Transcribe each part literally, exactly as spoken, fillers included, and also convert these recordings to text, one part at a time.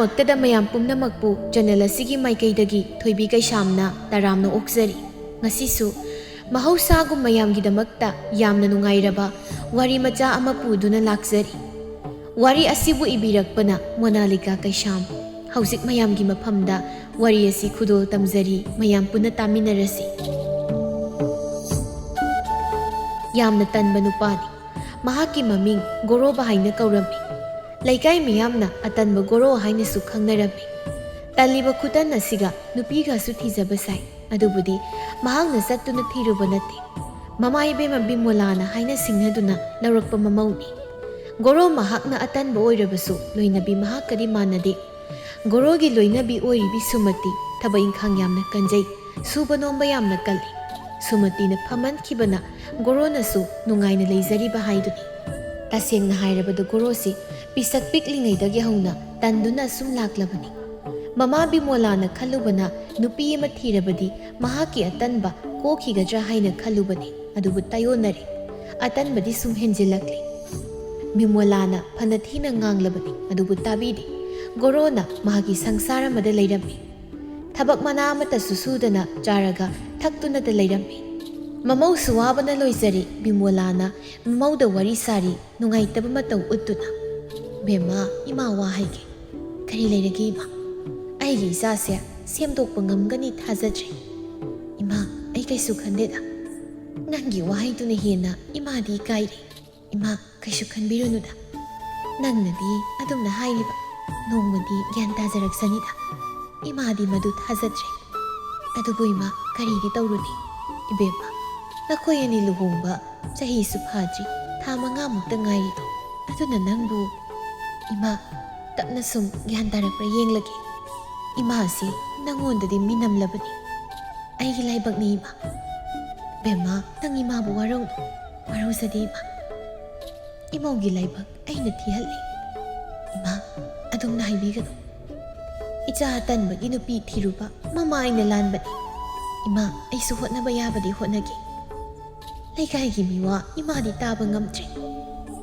ꯃꯛꯇꯗ ꯃꯌꯥꯝ ꯄꯨꯝꯅꯃꯛꯄꯨ ꯆꯦꯅꯦꯜ ꯑꯁꯤꯒꯤ ꯃꯥꯏꯀꯩꯗꯒꯤ ꯊꯣꯏꯕꯤ ꯀꯩꯁꯥꯝꯅ ꯇꯔꯥꯝꯅ ꯑꯣꯛꯆꯔꯤ꯫ ꯉꯁꯤꯁꯨ ꯃꯍꯧꯁꯥꯒꯨꯝ ꯃꯌꯥꯝꯒꯤꯗꯃꯛꯇ ꯌꯥꯝꯅ ꯅꯨꯡꯉꯥꯏꯔꯕ ꯋꯥꯔꯤ ꯃꯆꯥ ꯑꯃ ꯄꯨꯗꯨꯅ ꯂꯥꯛꯆꯔꯤ꯫ ꯋꯥꯔꯤ ꯑꯁꯤꯕꯨ ꯏꯕꯤꯔꯛꯄꯅ ꯃꯣꯅꯥꯂꯤꯀꯥ ꯀꯩꯁꯥꯝ꯫ ꯍꯧꯖꯤꯛ ꯃꯌꯥꯝꯒꯤ ꯃꯐꯝꯗ ꯋꯥꯔꯤ ꯑꯁꯤ ꯈꯨꯗꯣꯜ ꯇꯝꯖꯔꯤ, ꯃꯌꯥꯝ ꯄꯨꯟꯅ ꯇꯥꯃꯤꯟꯅꯔꯁꯤ꯫ ꯌꯥꯝꯅ ꯇꯟꯕ ꯅꯨꯄꯥꯅꯤ꯫ ꯃꯍꯥꯛꯀꯤ ꯃꯃꯤꯡ ꯒꯣꯔꯣꯕ ꯍꯥꯏꯅ ꯀꯧꯔꯝꯃꯤ꯫ ꯂꯩꯀꯥꯏ ꯃꯤꯌꯥꯝꯅ ꯑꯇꯟꯕ ꯒꯣꯔꯣ ꯍꯥꯏꯅꯁꯨ ꯈꯪꯅꯔꯝꯃꯤ꯫ ꯇꯜꯂꯤꯕ ꯈꯨꯇꯟ ꯑꯁꯤꯒ ꯅꯨꯄꯤꯒꯁꯨ ꯊꯤꯖꯕ ꯁꯥꯏ꯫ ꯑꯗꯨꯕꯨꯗꯤ ꯃꯍꯥꯛꯅ ꯆꯠꯇꯨꯅ ꯊꯤꯔꯨꯕ ꯅꯠꯇꯦ꯫ ꯃꯃꯥ ꯏꯕꯦꯝꯃ ꯕꯤꯃꯣꯂꯥꯅ ꯍꯥꯏꯅ ꯁꯤꯡꯅꯗꯨꯅ ꯂꯧꯔꯛꯄ ꯃꯃꯧꯅꯤ꯫ ꯒꯣꯔꯣ ꯃꯍꯥꯛꯅ ꯑꯇꯟꯕ ꯑꯣꯏꯔꯕꯁꯨ ꯂꯣꯏꯅꯕꯤ ꯃꯍꯥꯛꯀꯗꯤ ꯃꯥꯟꯅꯗꯦ꯫ ꯒꯣꯔꯣꯒꯤ ꯂꯣꯏꯅꯕꯤ ꯑꯣꯏꯔꯤꯕꯤ ꯁꯨꯃꯇꯤ ꯊꯕꯛ ꯏꯪꯈꯥꯡ ꯌꯥꯝꯅ ꯀꯟꯖꯩ, ꯁꯨꯕ ꯅꯣꯝꯕ ꯌꯥꯝꯅ ꯀꯜꯂꯤ꯫ ꯁꯨꯃꯇꯤꯅ ꯐꯝꯍꯟꯈꯤꯕꯅ ꯒꯣꯔꯣꯅꯁꯨ ꯅꯨꯡꯉꯥꯏꯅ ꯂꯩꯖꯔꯤꯕ ꯍꯥꯏꯗꯨꯅꯤ꯫ ꯇꯁꯦꯡꯅ ꯍꯥꯏꯔꯕꯗ ꯒꯣꯔꯣꯁꯤ ꯄꯤꯁꯛ ꯄꯤꯛꯂꯤꯉꯩꯗꯒꯤ ꯍꯧꯅ ꯇꯟꯗꯨꯅ ꯑꯁꯨꯝ ꯂꯥꯛꯂꯕꯅꯤ꯫ ꯃꯃꯥ ꯕꯤꯃꯣꯂꯥꯅ ꯈꯜꯂꯨꯕꯅ ꯅꯨꯄꯤ ꯑꯃ ꯊꯤꯔꯕꯗꯤ ꯃꯍꯥꯛꯀꯤ ꯑꯇꯟꯕ ꯀꯣꯛꯈꯤꯒꯗ꯭ꯔꯥ ꯍꯥꯏꯅ ꯈꯜꯂꯨꯕꯅꯤ, ꯑꯗꯨꯕꯨ ꯇꯥꯏꯑꯣꯟꯅꯔꯦ꯫ ꯑꯇꯟꯕꯗꯤ ꯁꯨꯝ ꯍꯦꯟꯖꯤꯜꯂꯛꯂꯤ꯫ ꯕꯤꯃꯣꯂꯥꯅ ꯐꯅ ꯊꯤꯅ ꯉꯥꯡꯂꯕꯅꯤ, ꯑꯗꯨꯕꯨ ꯇꯥꯕꯤꯗꯦ꯫ ꯒꯣꯔꯣꯅ ꯃꯍꯥꯛꯀꯤ ꯁꯪꯁꯥꯔ ꯑꯃꯗ ꯂꯩꯔꯝꯃꯤ꯫ ꯊꯕꯛ ꯃꯅꯥ ꯑꯃꯠꯇꯁꯨ ꯁꯨꯗꯅ ꯆꯥꯔꯒ ꯊꯛꯇꯨꯅꯇ ꯂꯩꯔꯝꯃꯤ꯫ ꯃꯃꯧꯁꯨ ꯋꯥꯕꯅ ꯂꯣꯏꯖꯔꯦ꯫ ꯕꯤꯃꯣꯂꯥꯅ ꯃꯃꯧꯗ ꯋꯥꯔꯤ ꯁꯥꯔꯤ, ꯅꯨꯡꯉꯥꯏꯇꯕ ꯃꯇꯧ ꯎꯠꯇꯨꯅ꯫ "ꯕꯦꯝꯃ, ꯏꯃꯥ ꯋꯥ ꯍꯥꯏꯒꯦ꯫ ꯀꯔꯤ ꯂꯩꯔꯒꯦ ꯏꯃꯥ? ꯑꯩꯒꯤ ꯏꯆꯥꯁꯦ ꯁꯦꯝꯗꯣꯛꯄ ꯉꯝꯒꯅꯤ ꯊꯥꯖꯗ꯭ꯔꯦ꯫ ꯏꯃꯥ, ꯑꯩ ꯀꯩꯁꯨ ꯈꯟꯗꯦꯗ꯫ ꯅꯪꯒꯤ ꯋꯥꯍꯩꯗꯨꯅ ꯍꯦꯟꯅ ꯏꯃꯥꯗꯤ ꯏꯀꯥꯏꯔꯦ꯫ ꯏꯃꯥ, ꯀꯩꯁꯨ ꯈꯟꯕꯤꯔꯨꯅꯨꯗ꯫ ꯅꯪꯅꯗꯤ ꯑꯗꯨꯝꯅ ꯍꯥꯏꯔꯤꯕ, ꯅꯣꯡꯃꯗꯤ ꯒ꯭ꯌꯥꯟ ꯇꯥꯖꯔꯛꯁꯅꯤꯗ꯫ ꯏꯃꯥꯗꯤ ꯃꯗꯨ ꯊꯥꯖꯗ꯭ꯔꯦ꯫ ꯑꯗꯨꯕꯨ ꯏꯃꯥ, ꯀꯔꯤꯗꯤ ꯇꯧꯔꯨꯅꯤ? ꯏꯕꯦꯝꯃ, ꯅꯈꯣꯏ ꯑꯅꯤ ꯂꯨꯍꯣꯡꯕ ꯆꯍꯤꯁꯨ ꯐꯥꯗ꯭ꯔꯤ, ꯊꯥ ꯃꯉꯥꯃꯨꯛꯇ ꯉꯥꯏꯔꯤꯗꯣ꯫ ꯑꯗꯨꯅ ꯅꯪꯕꯨ..." "ꯏꯃꯥ, ꯇꯞꯅ ꯁꯨꯝ ꯒ꯭ꯌꯥꯟ ꯇꯥꯔꯛꯄ꯭ꯔꯥ ꯌꯦꯡꯂꯒꯦ꯫ ꯏꯃꯥꯁꯤ ꯅꯪꯉꯣꯟꯗꯗꯤ ꯃꯤꯅꯝꯂꯕꯅꯤ꯫ ꯑꯩꯒꯤ ꯂꯥꯏꯕꯛꯅꯤ ꯏꯃꯥ꯫ ꯕꯦꯝꯃ, ꯅꯪ ꯏꯃꯥꯕꯨ ꯋꯥꯔꯧꯅꯨ꯫ ꯋꯥꯔꯧꯖꯗꯦ ꯏꯃꯥ꯫ ꯏꯃꯧꯒꯤ ꯂꯥꯏꯕꯛ ꯑꯩꯅ ꯊꯤꯍꯜꯂꯦ꯫ ꯏꯃꯥ, ꯑꯗꯨꯝꯅ ꯍꯥꯏꯕꯤꯒꯅꯨ꯫ ꯏꯆꯥ ꯑꯇꯟꯕꯒꯤ ꯅꯨꯄꯤ ꯊꯤꯔꯨꯕ ꯃꯃꯥ ꯑꯩꯅ ꯂꯥꯟꯕꯅꯤ꯫ ꯏꯃꯥ, ꯑꯩꯁꯨ ꯍꯣꯠꯅꯕ ꯌꯥꯕꯗꯤ ꯍꯣꯠꯅꯒꯦ꯫ ꯂꯩꯀꯥꯏꯒꯤ ꯃꯤꯋꯥ ꯏꯃꯥꯗꯤ ꯇꯥꯕ ꯉꯝꯗ꯭ꯔꯦ꯫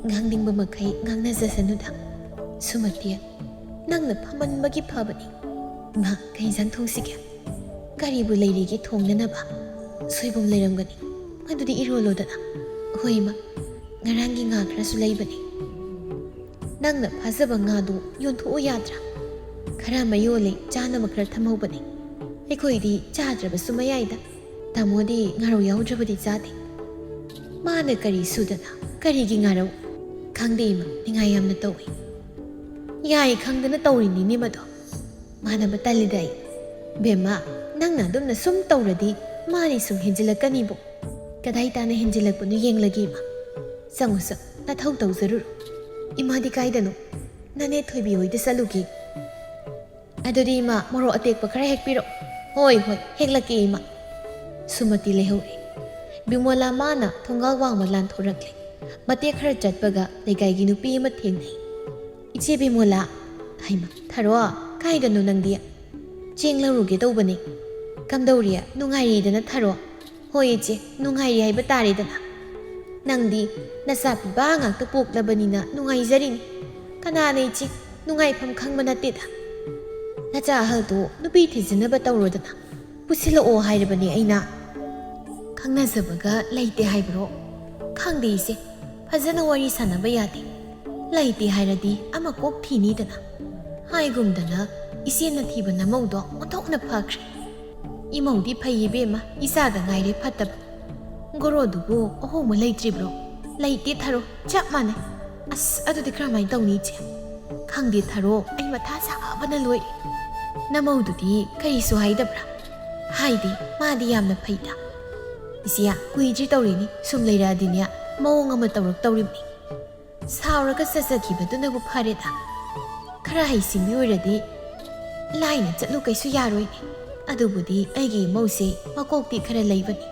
ꯉꯥꯡꯅꯤꯡꯕ ꯃꯈꯩ ꯉꯥꯡꯅꯖꯁꯅꯨꯗ꯫ ꯁꯨꯃꯇꯤ, ꯅꯪꯅ ꯐꯝꯃꯟꯕꯒꯤ ꯐꯕꯅꯤ꯫ ꯏꯃꯥ, ꯀꯩ ꯏꯟꯁꯥꯡ ꯊꯣꯡꯁꯤꯒꯦ? ꯀꯔꯤꯕꯨ ꯂꯩꯔꯤꯒꯦ ꯊꯣꯡꯅꯅꯕ? ꯁꯣꯏꯕꯨꯝ ꯂꯩꯔꯝꯒꯅꯤ꯫ ꯃꯗꯨꯗꯤ ꯏꯔꯣꯜꯂꯣꯗꯅ꯫ ꯍꯣꯏ ꯏꯃꯥ, ꯉꯔꯥꯡꯒꯤ ꯉꯥ ꯈꯔꯁꯨ ꯂꯩꯕꯅꯤ꯫ ꯅꯪꯅ ꯐꯥꯖꯕ ꯉꯥꯗꯨ ꯌꯣꯟꯊꯣꯛꯎ ꯌꯥꯗ꯭ꯔꯥ? ꯈꯔ ꯑꯃ ꯌꯣꯜꯂꯦ, ꯆꯥꯅꯕ ꯈꯔ ꯊꯝꯍꯧꯕꯅꯤ꯫ ꯑꯩꯈꯣꯏꯗꯤ ꯆꯥꯗ꯭ꯔꯕꯁꯨ ꯃꯌꯥꯏꯗ꯫ ꯇꯥꯃꯣꯗꯤ ꯉꯥꯔꯧ ꯌꯥꯎꯗ꯭ꯔꯕꯗꯤ ꯆꯥꯗꯦ꯫ ꯃꯥꯅ ꯀꯔꯤ ꯁꯨꯗꯅ, ꯀꯔꯤꯒꯤ ꯉꯥꯔꯧ? ꯈꯪꯗꯦ ꯏꯃꯥ, ꯅꯤꯡꯉꯥꯏ ꯌꯥꯝꯅ ꯇꯧꯏ꯫ ꯌꯥꯏ ꯈꯪꯗꯅ ꯇꯧꯔꯤꯅꯤꯅꯦ ꯃꯗꯣ꯫ ꯃꯥꯟꯅꯕ ꯇꯜꯂꯤꯗ ꯑꯩ꯫ ꯕꯦꯝꯃ, ꯅꯪꯅ ꯑꯗꯨꯝꯅ ꯁꯨꯝ ꯇꯧꯔꯗꯤ ꯃꯥꯗꯤ ꯁꯨꯝ ꯍꯦꯟꯖꯤꯜꯂꯛꯀꯅꯤꯕꯣ꯫ ꯀꯗꯥꯏ ꯇꯥꯅ ꯍꯦꯟꯖꯤꯜꯂꯛꯄꯅꯣ ꯌꯦꯡꯂꯒꯦ ꯏꯃꯥ꯫ ꯆꯪꯉꯨ ꯆꯪ, ꯅꯊꯧ ꯇꯧꯖꯔꯨꯔꯣ꯫ ꯏꯃꯥꯗꯤ ꯀꯥꯏꯗꯅꯣ? ꯅꯅꯦ ꯊꯣꯏꯕꯤ ꯍꯣꯏꯗ ꯆꯠꯂꯨꯒꯦ꯫ ꯑꯗꯨꯗꯤ ꯏꯃꯥ, ꯃꯣꯔꯣꯛ ꯑꯇꯦꯛꯄ ꯈꯔ ꯍꯦꯛꯄꯤꯔꯣ꯫ ꯍꯣꯏ ꯍꯣꯏ, ꯍꯦꯛꯂꯛꯀꯦ ꯏꯃꯥ꯫ ꯁꯨꯃꯇꯤ ꯂꯩꯍꯧꯔꯦ꯫ ꯕꯤꯃꯣꯂꯥ ꯃꯥꯅ ꯊꯣꯡꯒꯥꯜ ꯋꯥꯡꯃ ꯂꯥꯟꯊꯣꯔꯛꯂꯦ꯫ ꯃꯇꯦꯛ ꯈꯔ ꯆꯠꯄꯒ ꯂꯩꯀꯥꯏꯒꯤ ꯅꯨꯄꯤ ꯑꯃ ꯊꯦꯡꯅꯩ꯫ "ꯏꯆꯦ ꯕꯤꯃꯣꯂꯥ"꯫ "ꯍꯩꯃ, ꯊꯔꯣ, ꯀꯥꯏꯗꯅꯣ ꯅꯪꯗꯤ?" "ꯆꯦꯡ ꯂꯧꯔꯨꯒꯦ ꯇꯧꯕꯅꯤ꯫" "ꯀꯝꯗꯧꯔꯤ? ꯅꯨꯡꯉꯥꯏꯔꯤꯗꯅ ꯊꯔꯣ?" "ꯍꯣꯏ ꯏꯆꯦ, ꯅꯨꯡꯉꯥꯏꯔꯤ ꯍꯥꯏꯕ ꯇꯥꯔꯦꯗꯅ꯫ ꯅꯪꯗꯤ ꯅꯆꯥ ꯄꯤꯕ ꯉꯥꯛꯇ ꯄꯣꯛꯂꯕꯅꯤꯅ ꯅꯨꯡꯉꯥꯏꯖꯔꯤꯅꯤ꯫ ꯀꯅꯥꯅ ꯏꯆꯦ ꯅꯨꯡꯉꯥꯏꯐꯝ ꯈꯪꯕ ꯅꯠꯇꯦꯗ꯫ ꯅꯆꯥ ꯑꯍꯜꯗꯣ ꯅꯨꯄꯤ ꯊꯤꯖꯤꯟꯅꯕ ꯇꯧꯔꯣꯗꯅ꯫ ꯄꯨꯁꯤꯜꯂꯛꯑꯣ ꯍꯥꯏꯔꯕꯅꯦ ꯑꯩꯅ꯫ ꯈꯪꯅꯖꯕꯒ ꯂꯩꯇꯦ ꯍꯥꯏꯕ꯭ꯔꯣ? ꯈꯪꯗꯦ ꯏꯆꯦ, ꯐꯖꯅ ꯋꯥꯔꯤ ꯁꯥꯟꯅꯕ ꯌꯥꯗꯦ꯫ ꯂꯩꯇꯦ ꯍꯥꯏꯔꯗꯤ ꯑꯃ ꯀꯣꯛ ꯊꯤꯅꯤꯗꯅ"꯫ ꯍꯥꯏꯒꯨꯝꯗꯅ ꯏꯆꯦꯅ ꯊꯤꯕ ꯅꯃꯧꯗꯣ ꯑꯣꯟꯊꯣꯛꯅ ꯐꯈ꯭ꯔꯦ꯫ ꯏꯃꯧꯗꯤ ꯐꯩ ꯏꯕꯦꯝꯃ, ꯏꯆꯥꯗ ꯉꯥꯏꯔꯦ ꯐꯠꯇꯕ꯫ ꯒꯣꯔꯣꯗꯨꯕꯨ ꯑꯍꯣꯡꯕ ꯂꯩꯇ꯭ꯔꯤꯕ꯭ꯔꯣ? ꯂꯩꯇꯦ ꯊꯔꯣ, ꯆꯞ ꯃꯥꯟꯅꯩ꯫ ꯑꯁ, ꯑꯗꯨꯗꯤ ꯀꯔꯝꯍꯥꯏꯅ ꯇꯧꯅꯤ ꯏꯆꯦ? ꯈꯪꯗꯦ ꯊꯔꯣ, ꯑꯩ ꯃꯊꯥ ꯁꯥꯕꯅ ꯂꯣꯏꯔꯦ꯫ ꯅꯃꯧꯗꯨꯗꯤ ꯀꯔꯤꯁꯨ ꯍꯥꯏꯗꯕ꯭ꯔꯥ? ꯍꯥꯏꯗꯦ, ꯃꯥꯗꯤ ꯌꯥꯝꯅ ꯐꯩꯗ꯫ ꯏꯆꯦ, ꯀꯨꯏꯗ꯭ꯔꯤ ꯇꯧꯔꯤꯅꯤ, ꯁꯨꯝ ꯂꯩꯔꯛꯑꯗꯤꯅꯦ ꯃꯑꯣꯡ ꯑꯃ ꯇꯧꯔꯛꯇꯧꯔꯤꯕꯅꯤ꯫ ꯁꯥꯎꯔꯒ ꯆꯠꯆꯈꯤꯕꯗꯨꯅꯕꯨ ꯐꯔꯦꯗ꯫ ꯈꯔ ꯍꯩꯁꯤꯡꯕꯤ ꯑꯣꯏꯔꯗꯤ ꯂꯥꯏꯅ ꯆꯠꯂꯨ ꯀꯩꯁꯨ ꯌꯥꯔꯣꯏꯅꯦ꯫ ꯑꯗꯨꯕꯨꯗꯤ ꯑꯩꯒꯤ ꯏꯃꯧꯁꯦ ꯃꯀꯣꯛꯇꯤ ꯈꯔ ꯂꯩꯕꯅꯤ꯫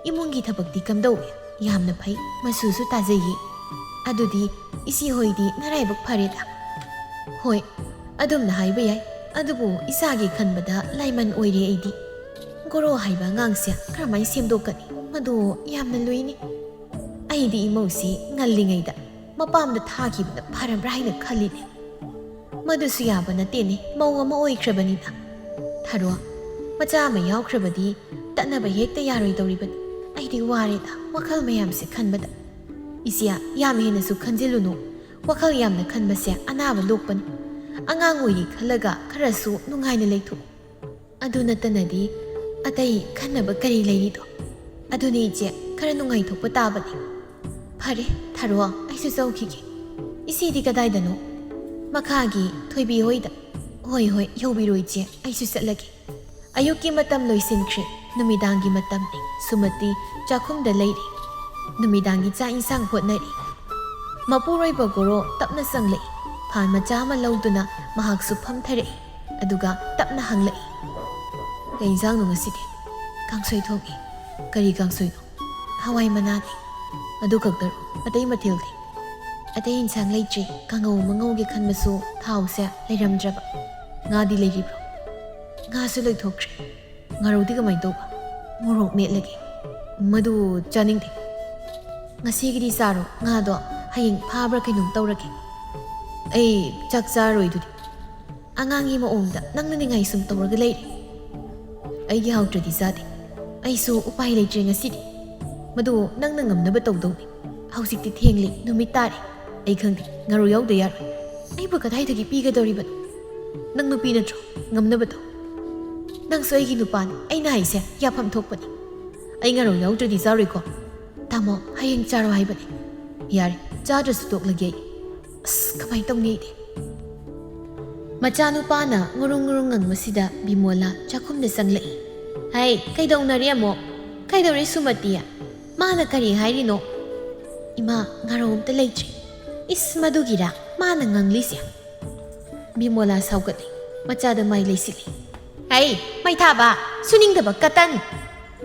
ꯏꯃꯨꯡꯒꯤ ꯊꯕꯛꯇꯤ ꯀꯝꯗꯧꯏ? ꯌꯥꯝꯅ ꯐꯩ, ꯃꯆꯨꯁꯨ ꯇꯥꯖꯩꯌꯦ꯫ ꯑꯗꯨꯗꯤ ꯏꯆꯦ ꯍꯣꯏꯗꯤ ꯅꯔꯥꯏꯕꯛ ꯐꯔꯦꯗ꯫ ꯍꯣꯏ, ꯑꯗꯨꯝꯅ ꯍꯥꯏꯕ ꯌꯥꯏ꯫ ꯑꯗꯨꯕꯨ ꯏꯆꯥꯒꯤ ꯈꯟꯕꯗ ꯂꯥꯏꯃꯟ ꯑꯣꯏꯔꯦ ꯑꯩꯗꯤ꯫ ꯒꯣꯔꯣ ꯍꯥꯏꯕ ꯑꯉꯥꯡꯁꯦ ꯀꯔꯝꯍꯥꯏꯅ ꯁꯦꯝꯗꯣꯛꯀꯅꯤ? ꯃꯗꯨ ꯌꯥꯝꯅ ꯂꯨꯏꯅꯦ꯫ ꯑꯩꯗꯤ ꯏꯃꯧꯁꯤ ꯉꯜꯂꯤꯉꯩꯗ ꯃꯄꯥꯝꯗ ꯊꯥꯈꯤꯕꯅ ꯐꯔꯕ꯭ꯔꯥ ꯍꯥꯏꯅ ꯈꯜꯂꯤꯅꯦ꯫ ꯃꯗꯨꯁꯨ ꯌꯥꯕ ꯅꯠꯇꯦꯅꯦ, ꯃꯧ ꯑꯃ ꯑꯣꯏꯈ꯭ꯔꯕꯅꯤꯅ꯫ ꯊꯥꯔꯣ, ꯃꯆꯥ ꯑꯃ ꯌꯥꯎꯈ꯭ꯔꯕꯗꯤ ꯇꯠꯅꯕ ꯍꯦꯛꯇ ꯌꯥꯔꯣꯏꯗꯧꯔꯤꯕꯅꯤ꯫ ꯑꯩꯗꯤ ꯋꯥꯔꯦꯗ ꯋꯥꯈꯜ ꯃꯌꯥꯝꯁꯦ ꯈꯟꯕꯗ꯫ ꯏꯆꯦ, ꯌꯥꯝ ꯍꯦꯟꯅꯁꯨ ꯈꯟꯖꯤꯜꯂꯨꯅꯨ꯫ ꯋꯥꯈꯜ ꯌꯥꯝꯅ ꯈꯟꯕꯁꯦ ꯑꯅꯥꯕ ꯂꯣꯛꯄꯅꯤ꯫ ꯑꯉꯥꯡ ꯑꯣꯏꯔꯤ ꯈꯜꯂꯒ ꯈꯔꯁꯨ ꯅꯨꯡꯉꯥꯏꯅ ꯂꯩꯊꯣꯛꯎ꯫ ꯑꯗꯨ ꯅꯠꯇꯅꯗꯤ ꯑꯇꯩ ꯈꯟꯅꯕ ꯀꯔꯤ ꯂꯩꯔꯤꯗꯣ? ꯑꯗꯨꯅꯤ ꯏꯆꯦ, ꯈꯔ ꯅꯨꯡꯉꯥꯏꯊꯣꯛꯄ ꯇꯥꯕꯅꯤ꯫ ꯐꯔꯦ, ꯊꯥꯔꯣ, ꯑꯩꯁꯨ ꯆꯧꯈꯤꯒꯦ꯫ ꯏꯆꯦꯗꯤ ꯀꯗꯥꯏꯗꯅꯣ? ꯃꯈꯥꯒꯤ ꯊꯣꯏꯕꯤ ꯍꯣꯏꯗ꯫ ꯍꯣꯏ, ꯍꯣꯏ, ꯌꯧꯕꯤꯔꯣ ꯏꯆꯦ, ꯑꯩꯁꯨ ꯆꯠꯂꯒꯦ꯫ ꯑꯌꯨꯛꯀꯤ ꯃꯇꯝ ꯂꯣꯏꯁꯤꯟꯈ꯭ꯔꯦ, ꯅꯨꯃꯤꯗꯥꯡꯒꯤ ꯃꯇꯝꯅꯤ꯫ ꯁꯨꯃꯇꯤ ꯆꯥꯛꯈꯨꯝꯗ ꯂꯩꯔꯤ꯫ ꯅꯨꯃꯤꯗꯥꯡꯒꯤ ꯆꯥꯛ ꯏꯟꯁꯥꯡ ꯍꯣꯠꯅꯔꯤ꯫ ꯃꯄꯨꯔꯣꯏꯕ ꯒꯣꯔꯣ ꯇꯞꯅ ꯆꯪꯂꯛꯏ꯫ ꯐꯥꯟ ꯃꯆꯥ ꯑꯃ ꯂꯧꯗꯨꯅ ꯃꯍꯥꯛꯁꯨ ꯐꯝꯊꯔꯛꯏ꯫ ꯑꯗꯨꯒ ꯇꯞꯅ ꯍꯪꯂꯛꯏ, "ꯀꯩ ꯏꯟꯁꯥꯡꯅꯣ ꯉꯁꯤꯗꯤ?" "ꯀꯥꯡꯁꯣꯏ ꯊꯣꯡꯉꯤ꯫ ꯀꯔꯤ ꯀꯥꯡꯁꯣꯏꯅꯣ?" "ꯍꯋꯥꯏ ꯃꯅꯥꯅꯤ꯫ ꯑꯗꯨ ꯈꯛꯇꯔꯣ? ꯑꯇꯩ ꯃꯊꯦꯜꯗꯤ?" "ꯑꯇꯩ ꯏꯟꯁꯥꯡ ꯂꯩꯇ꯭ꯔꯤ꯫ ꯀꯥꯡꯉꯧ ꯑꯃ ꯉꯧꯒꯦ ꯈꯟꯕꯁꯨ ꯊꯥꯎꯁꯦ ꯂꯩꯔꯝꯗ꯭ꯔꯕ꯫ ꯉꯥꯗꯤ ꯂꯩꯔꯤꯕ꯭ꯔꯣ?" "ꯉꯥꯁꯨ ꯂꯣꯏꯊꯣꯛꯈ꯭ꯔꯦ꯫ ꯉꯥꯔꯧꯗꯤ ꯀꯃꯥꯏꯅ ꯇꯧꯕ?" "ꯃꯣꯔꯣꯛ ꯃꯦꯠꯂꯒꯦ꯫ ꯃꯗꯨ ꯆꯥꯅꯤꯡꯗꯦ꯫ ꯉꯁꯤꯒꯤꯗꯤ ꯆꯥꯔꯣ꯫ ꯉꯥꯗꯣ ꯍꯌꯦꯡ ꯐꯥꯕ꯭ꯔꯥ ꯀꯩꯅꯣꯝ ꯇꯧꯔꯒꯦ꯫ ꯑꯩ ꯆꯥꯛ ꯆꯥꯔꯣꯏꯗꯨꯗꯤ꯫ ꯑꯉꯥꯡꯒꯤ ꯃꯑꯣꯡꯗ ꯅꯪꯅ ꯅꯤꯡꯉꯥꯏ ꯁꯨꯝ ꯇꯧꯔꯒ ꯂꯩꯔꯦ꯫ ꯑꯩꯒꯤ ꯍꯥꯎꯇ꯭ꯔꯗꯤ ꯆꯥꯗꯦ꯫ ꯑꯩꯁꯨ ꯎꯄꯥꯏ ꯂꯩꯇ꯭ꯔꯦ ꯉꯁꯤꯗꯤ꯫ ꯃꯗꯨ ꯅꯪꯅ ꯉꯝꯅꯕ ꯇꯧꯗꯧꯅꯤ꯫ ꯍꯧꯖꯤꯛꯇꯤ ꯊꯦꯡꯂꯦ, ꯅꯨꯃꯤꯠ ꯇꯥꯔꯦ꯫ ꯑꯩ ꯈꯪꯗꯦ, ꯉꯥꯔꯧ ꯌꯥꯎꯗ ꯌꯥꯔꯣꯏ꯫ ꯑꯩꯕꯨ ꯀꯗꯥꯏꯗꯒꯤ ꯄꯤꯒꯗꯧꯔꯤꯕꯅꯣ? ꯅꯪ ꯅꯨꯄꯤ ꯅꯠꯇ꯭ꯔꯣ? ꯉꯝꯅꯕ ꯇꯧ꯫ ꯅꯪꯁꯨ ꯑꯩꯒꯤ ꯅꯨꯄꯥꯅꯤ, ꯑꯩꯅ ꯍꯥꯏꯁꯦ ꯌꯥꯐꯝ ꯊꯣꯛꯄꯅꯤ꯫ ꯑꯩ ꯉꯥꯔꯧ ꯌꯥꯎꯗ꯭ꯔꯗꯤ ꯆꯥꯔꯣꯏꯀꯣ꯫ ꯇꯥꯃꯣ, ꯍꯌꯦꯡ ꯆꯥꯔꯣ ꯍꯥꯏꯕꯅꯤ꯫ ꯌꯥꯔꯦ, ꯆꯥꯗ꯭ꯔꯁꯨ ꯇꯣꯛꯂꯒꯦ ꯑꯩ꯫ ꯑꯁ, ꯀꯃꯥꯏꯅ ꯇꯧꯅꯤ ꯑꯩꯗꯤ?" ꯃꯆꯥꯅꯨꯄꯥꯅ ꯉꯨꯔꯨꯡ ꯉꯨꯔꯨꯡ ꯉꯪꯕꯁꯤꯗ ꯕꯤꯃꯣꯂꯥ ꯆꯥꯛꯈꯨꯝꯗ ꯆꯪꯂꯛꯏ꯫ "ꯍꯩ, ꯀꯩꯗꯧꯅꯔꯦ ꯑꯃꯨꯛ? ꯀꯩꯗꯧꯔꯦ ꯁꯨꯃꯇꯤ? ꯃꯥꯅ ꯀꯔꯤ ꯍꯥꯏꯔꯤꯅꯣ?" "ꯏꯃꯥ, ꯉꯥꯔꯧ ꯑꯝꯇ ꯂꯩꯇ꯭ꯔꯤ꯫" "ꯏꯁ, ꯃꯗꯨꯒꯤꯔꯥ ꯃꯥꯅ ꯉꯪꯂꯤꯁꯦ?" ꯕꯤꯃꯣꯂꯥ ꯁꯥꯎꯒꯠꯂꯤ꯫ ꯃꯆꯥꯗ ꯃꯥꯏ ꯂꯩꯁꯤꯜꯂꯤ꯫ "ꯍꯩ, ꯃꯩꯊꯥꯕ, ꯁꯨꯅꯤꯡꯗꯕ ꯀꯇꯟ!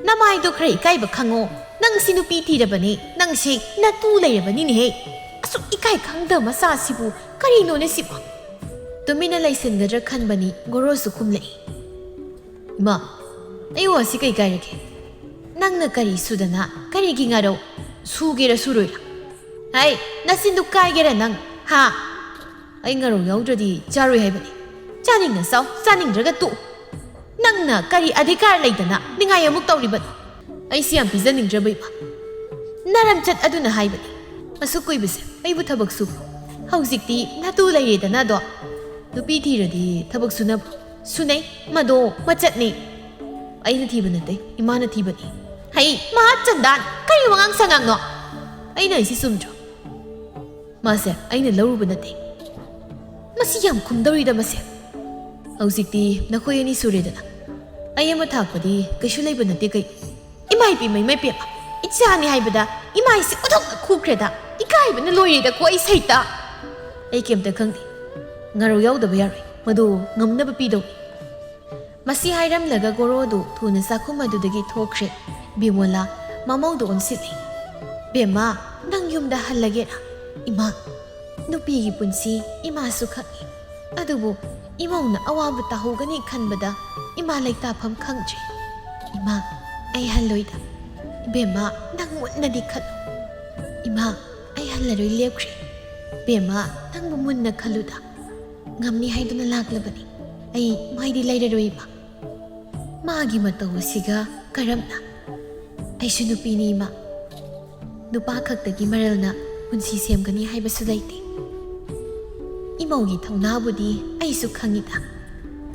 ꯅꯃꯥꯏꯗꯣ ꯈꯔ ꯏꯀꯥꯏꯕ ꯈꯪꯉꯣ꯫ ꯅꯪꯁꯤ ꯅꯨꯄꯤ ꯊꯤꯔꯕꯅꯤ, ꯅꯪꯁꯤ ꯅꯇꯨ ꯂꯩꯔꯕꯅꯤꯅꯦꯍꯦ꯫ ꯑꯁꯨꯛ ꯏꯀꯥꯏ ꯈꯪꯗꯕ ꯃꯆꯥꯁꯤꯕꯨ ꯀꯔꯤꯅꯣꯅꯦ ꯁꯤꯕꯣ?" ꯇꯨꯃꯤꯟꯅ ꯂꯩꯁꯤꯟꯒꯗ꯭ꯔꯥ ꯈꯟꯕꯅꯤ, ꯒꯣꯔꯣꯁꯨ ꯈꯨꯝꯂꯛꯏ꯫ "ꯏꯃꯥ, ꯑꯩ ꯋꯥꯁꯤ ꯀꯩ ꯀꯥꯏꯔꯒꯦ? ꯅꯪꯅ ꯀꯔꯤ ꯁꯨꯗꯅ ꯀꯔꯤꯒꯤ ꯉꯥꯔꯧ? ꯁꯨꯒꯦꯔꯥ ꯁꯨꯔꯣꯏꯔꯥ? ꯍꯩ, ꯅꯆꯤꯟꯗꯨ ꯀꯥꯏꯒꯦꯔꯥ ꯅꯪ, ꯍꯥ?" ꯑꯩ ꯉꯥꯔꯧ ꯌꯥꯎꯗ꯭ꯔꯗꯤ ꯆꯥꯔꯣꯏ ꯍꯥꯏꯕꯅꯤ꯫ ꯆꯥꯅꯤꯡꯅ ꯆꯥꯎ, ꯆꯥꯅꯤꯡꯗ꯭ꯔꯒ ꯇꯣꯛꯎ꯫ ꯅꯪꯅ ꯀꯔꯤ ꯑꯙꯤꯀꯥꯔ ꯂꯩꯗꯅ ꯅꯤꯡꯉꯥꯏ ꯑꯃꯨꯛ ꯇꯧꯔꯤꯕꯅꯣ? ꯑꯩꯁꯤ ꯌꯥꯝ ꯄꯤꯖꯅꯤꯡꯗ꯭ꯔꯕ ꯏꯃꯥ꯫ ꯅꯔꯝꯆꯠ ꯑꯗꯨꯅ ꯍꯥꯏꯕꯅꯤ꯫ ꯑꯁꯨꯛ ꯀꯨꯏꯕꯁꯦ ꯑꯩꯕꯨ ꯊꯕꯛ ꯁꯨꯕ꯭ꯔꯣ? ꯍꯧꯖꯤꯛꯇꯤ ꯅꯇꯨ ꯂꯩꯔꯦꯗꯅ ꯑꯗꯣ꯫ ꯅꯨꯄꯤ ꯊꯤꯔꯗꯤ ꯊꯕꯛ ꯁꯨꯅꯕ꯭ꯔꯣ? ꯁꯨꯅꯩ, ꯃꯗꯣ ꯃꯆꯠꯅꯤ꯫ ꯑꯩꯅ ꯊꯤꯕ ꯅꯠꯇꯦ, ꯏꯃꯥꯅ ꯊꯤꯕꯅꯤ꯫ ꯍꯩ, ꯃꯍꯥ ꯆꯟꯗꯥꯟ, ꯀꯔꯤ ꯋꯥꯉꯥꯡ ꯁꯉꯥꯡꯅꯣ? ꯑꯩꯅ ꯍꯥꯏꯁꯤ ꯆꯨꯝꯗ꯭ꯔꯣ? ꯃꯥꯁꯦ ꯑꯩꯅ ꯂꯧꯔꯨꯕ ꯅꯠꯇꯦ꯫ ꯃꯁꯤ ꯌꯥꯝ ꯈꯨꯝꯗꯧꯔꯤꯗ ꯃꯁꯦ꯫ ꯍꯧꯖꯤꯛꯇꯤ ꯅꯈꯣꯏ ꯑꯅꯤ ꯁꯨꯔꯦꯗꯅ꯫ ꯑꯩ ꯑꯃ ꯊꯥꯛꯄꯗꯤ ꯀꯩꯁꯨ ꯂꯩꯕ ꯅꯠꯇꯦ ꯀꯩ꯫ ꯏꯃꯥ ꯏꯄꯦꯝꯃ, ꯏꯃꯥ ꯏꯄꯦꯝꯃ, ꯏꯆꯥꯅꯤ ꯍꯥꯏꯕꯗ ꯏꯃꯥꯏꯁꯤ ꯎꯊꯣꯛꯅ ꯈꯨꯈ꯭ꯔꯦꯗ꯫ ꯏꯀꯥꯏꯕꯅ ꯂꯣꯏꯔꯦꯗꯀꯣ ꯑꯩ ꯁꯩꯇ꯫ ꯑꯩ ꯀꯩꯝꯇ ꯈꯪꯗꯦ꯫ ꯉꯥꯔꯧ ꯌꯥꯎꯗꯕ ꯌꯥꯔꯣꯏ꯫ ꯃꯗꯨ ꯉꯝꯅꯕ ꯄꯤꯗꯧꯅꯤ꯫ ꯃꯁꯤ ꯍꯥꯏꯔꯝꯂꯒ ꯒꯣꯔꯣꯗꯨ ꯊꯨꯅ ꯆꯥꯛꯈꯨꯝ ꯑꯗꯨꯗꯒꯤ ꯊꯣꯛꯈ꯭ꯔꯦ꯫ ꯕꯤꯃꯣꯂꯥ ꯃꯃꯧꯗꯨ ꯑꯣꯟꯁꯤꯜꯂꯤ꯫ "ꯕꯦꯝꯃ, ꯅꯪ ꯌꯨꯝꯗ ꯍꯜꯂꯒꯦꯔꯥ?" "ꯏꯃꯥ, ꯅꯨꯄꯤꯒꯤ ꯄꯨꯟꯁꯤ ꯏꯃꯥꯁꯨ ꯈꯪꯏ꯫ ꯑꯗꯨꯕꯨ ꯏꯃꯧꯅ ꯑꯋꯥꯕ ꯇꯥꯍꯧꯒꯅꯤ ꯈꯟꯕꯗ ꯏꯃꯥ ꯂꯩꯇꯥꯐꯝ ꯈꯪꯗ꯭ꯔꯦ꯫ ꯏꯃꯥ, ꯑꯩ ꯍꯜꯂꯣꯏꯗ꯫ ꯕꯦꯝꯃ, ꯅꯪ ꯃꯨꯟꯅꯗꯤ ꯈꯜꯂꯨ꯫ ꯏꯃꯥ, ꯑꯩ ꯍꯜꯂꯔꯣꯏ ꯂꯦꯞꯈ꯭ꯔꯦ꯫ ꯕꯦꯝꯃ, ꯅꯪꯕꯨ ꯃꯨꯟꯅ ꯈꯜꯂꯨꯗ꯫ ꯉꯝꯅꯤ ꯍꯥꯏꯗꯨꯅ ꯂꯥꯛꯂꯕꯅꯤ꯫ ꯑꯩ ꯃꯥꯏꯗꯤ ꯂꯩꯔꯔꯣꯏ ꯏꯃꯥ꯫ ꯃꯥꯒꯤ ꯃꯇꯧ ꯑꯁꯤꯒ ꯀꯔꯝꯅ? ꯑꯩꯁꯨ ꯅꯨꯄꯤꯅꯤ ꯏꯃꯥ꯫ ꯅꯨꯄꯥ ꯈꯛꯇꯒꯤ ꯃꯔꯜꯅ ꯄꯨꯟꯁꯤ ꯁꯦꯝꯒꯅꯤ ꯍꯥꯏꯕꯁꯨ ꯂꯩꯇꯦ꯫ ꯏꯃꯧꯒꯤ ꯊꯧꯅꯥꯕꯨꯗꯤ ꯑꯩꯁꯨ ꯈꯪꯏꯗ꯫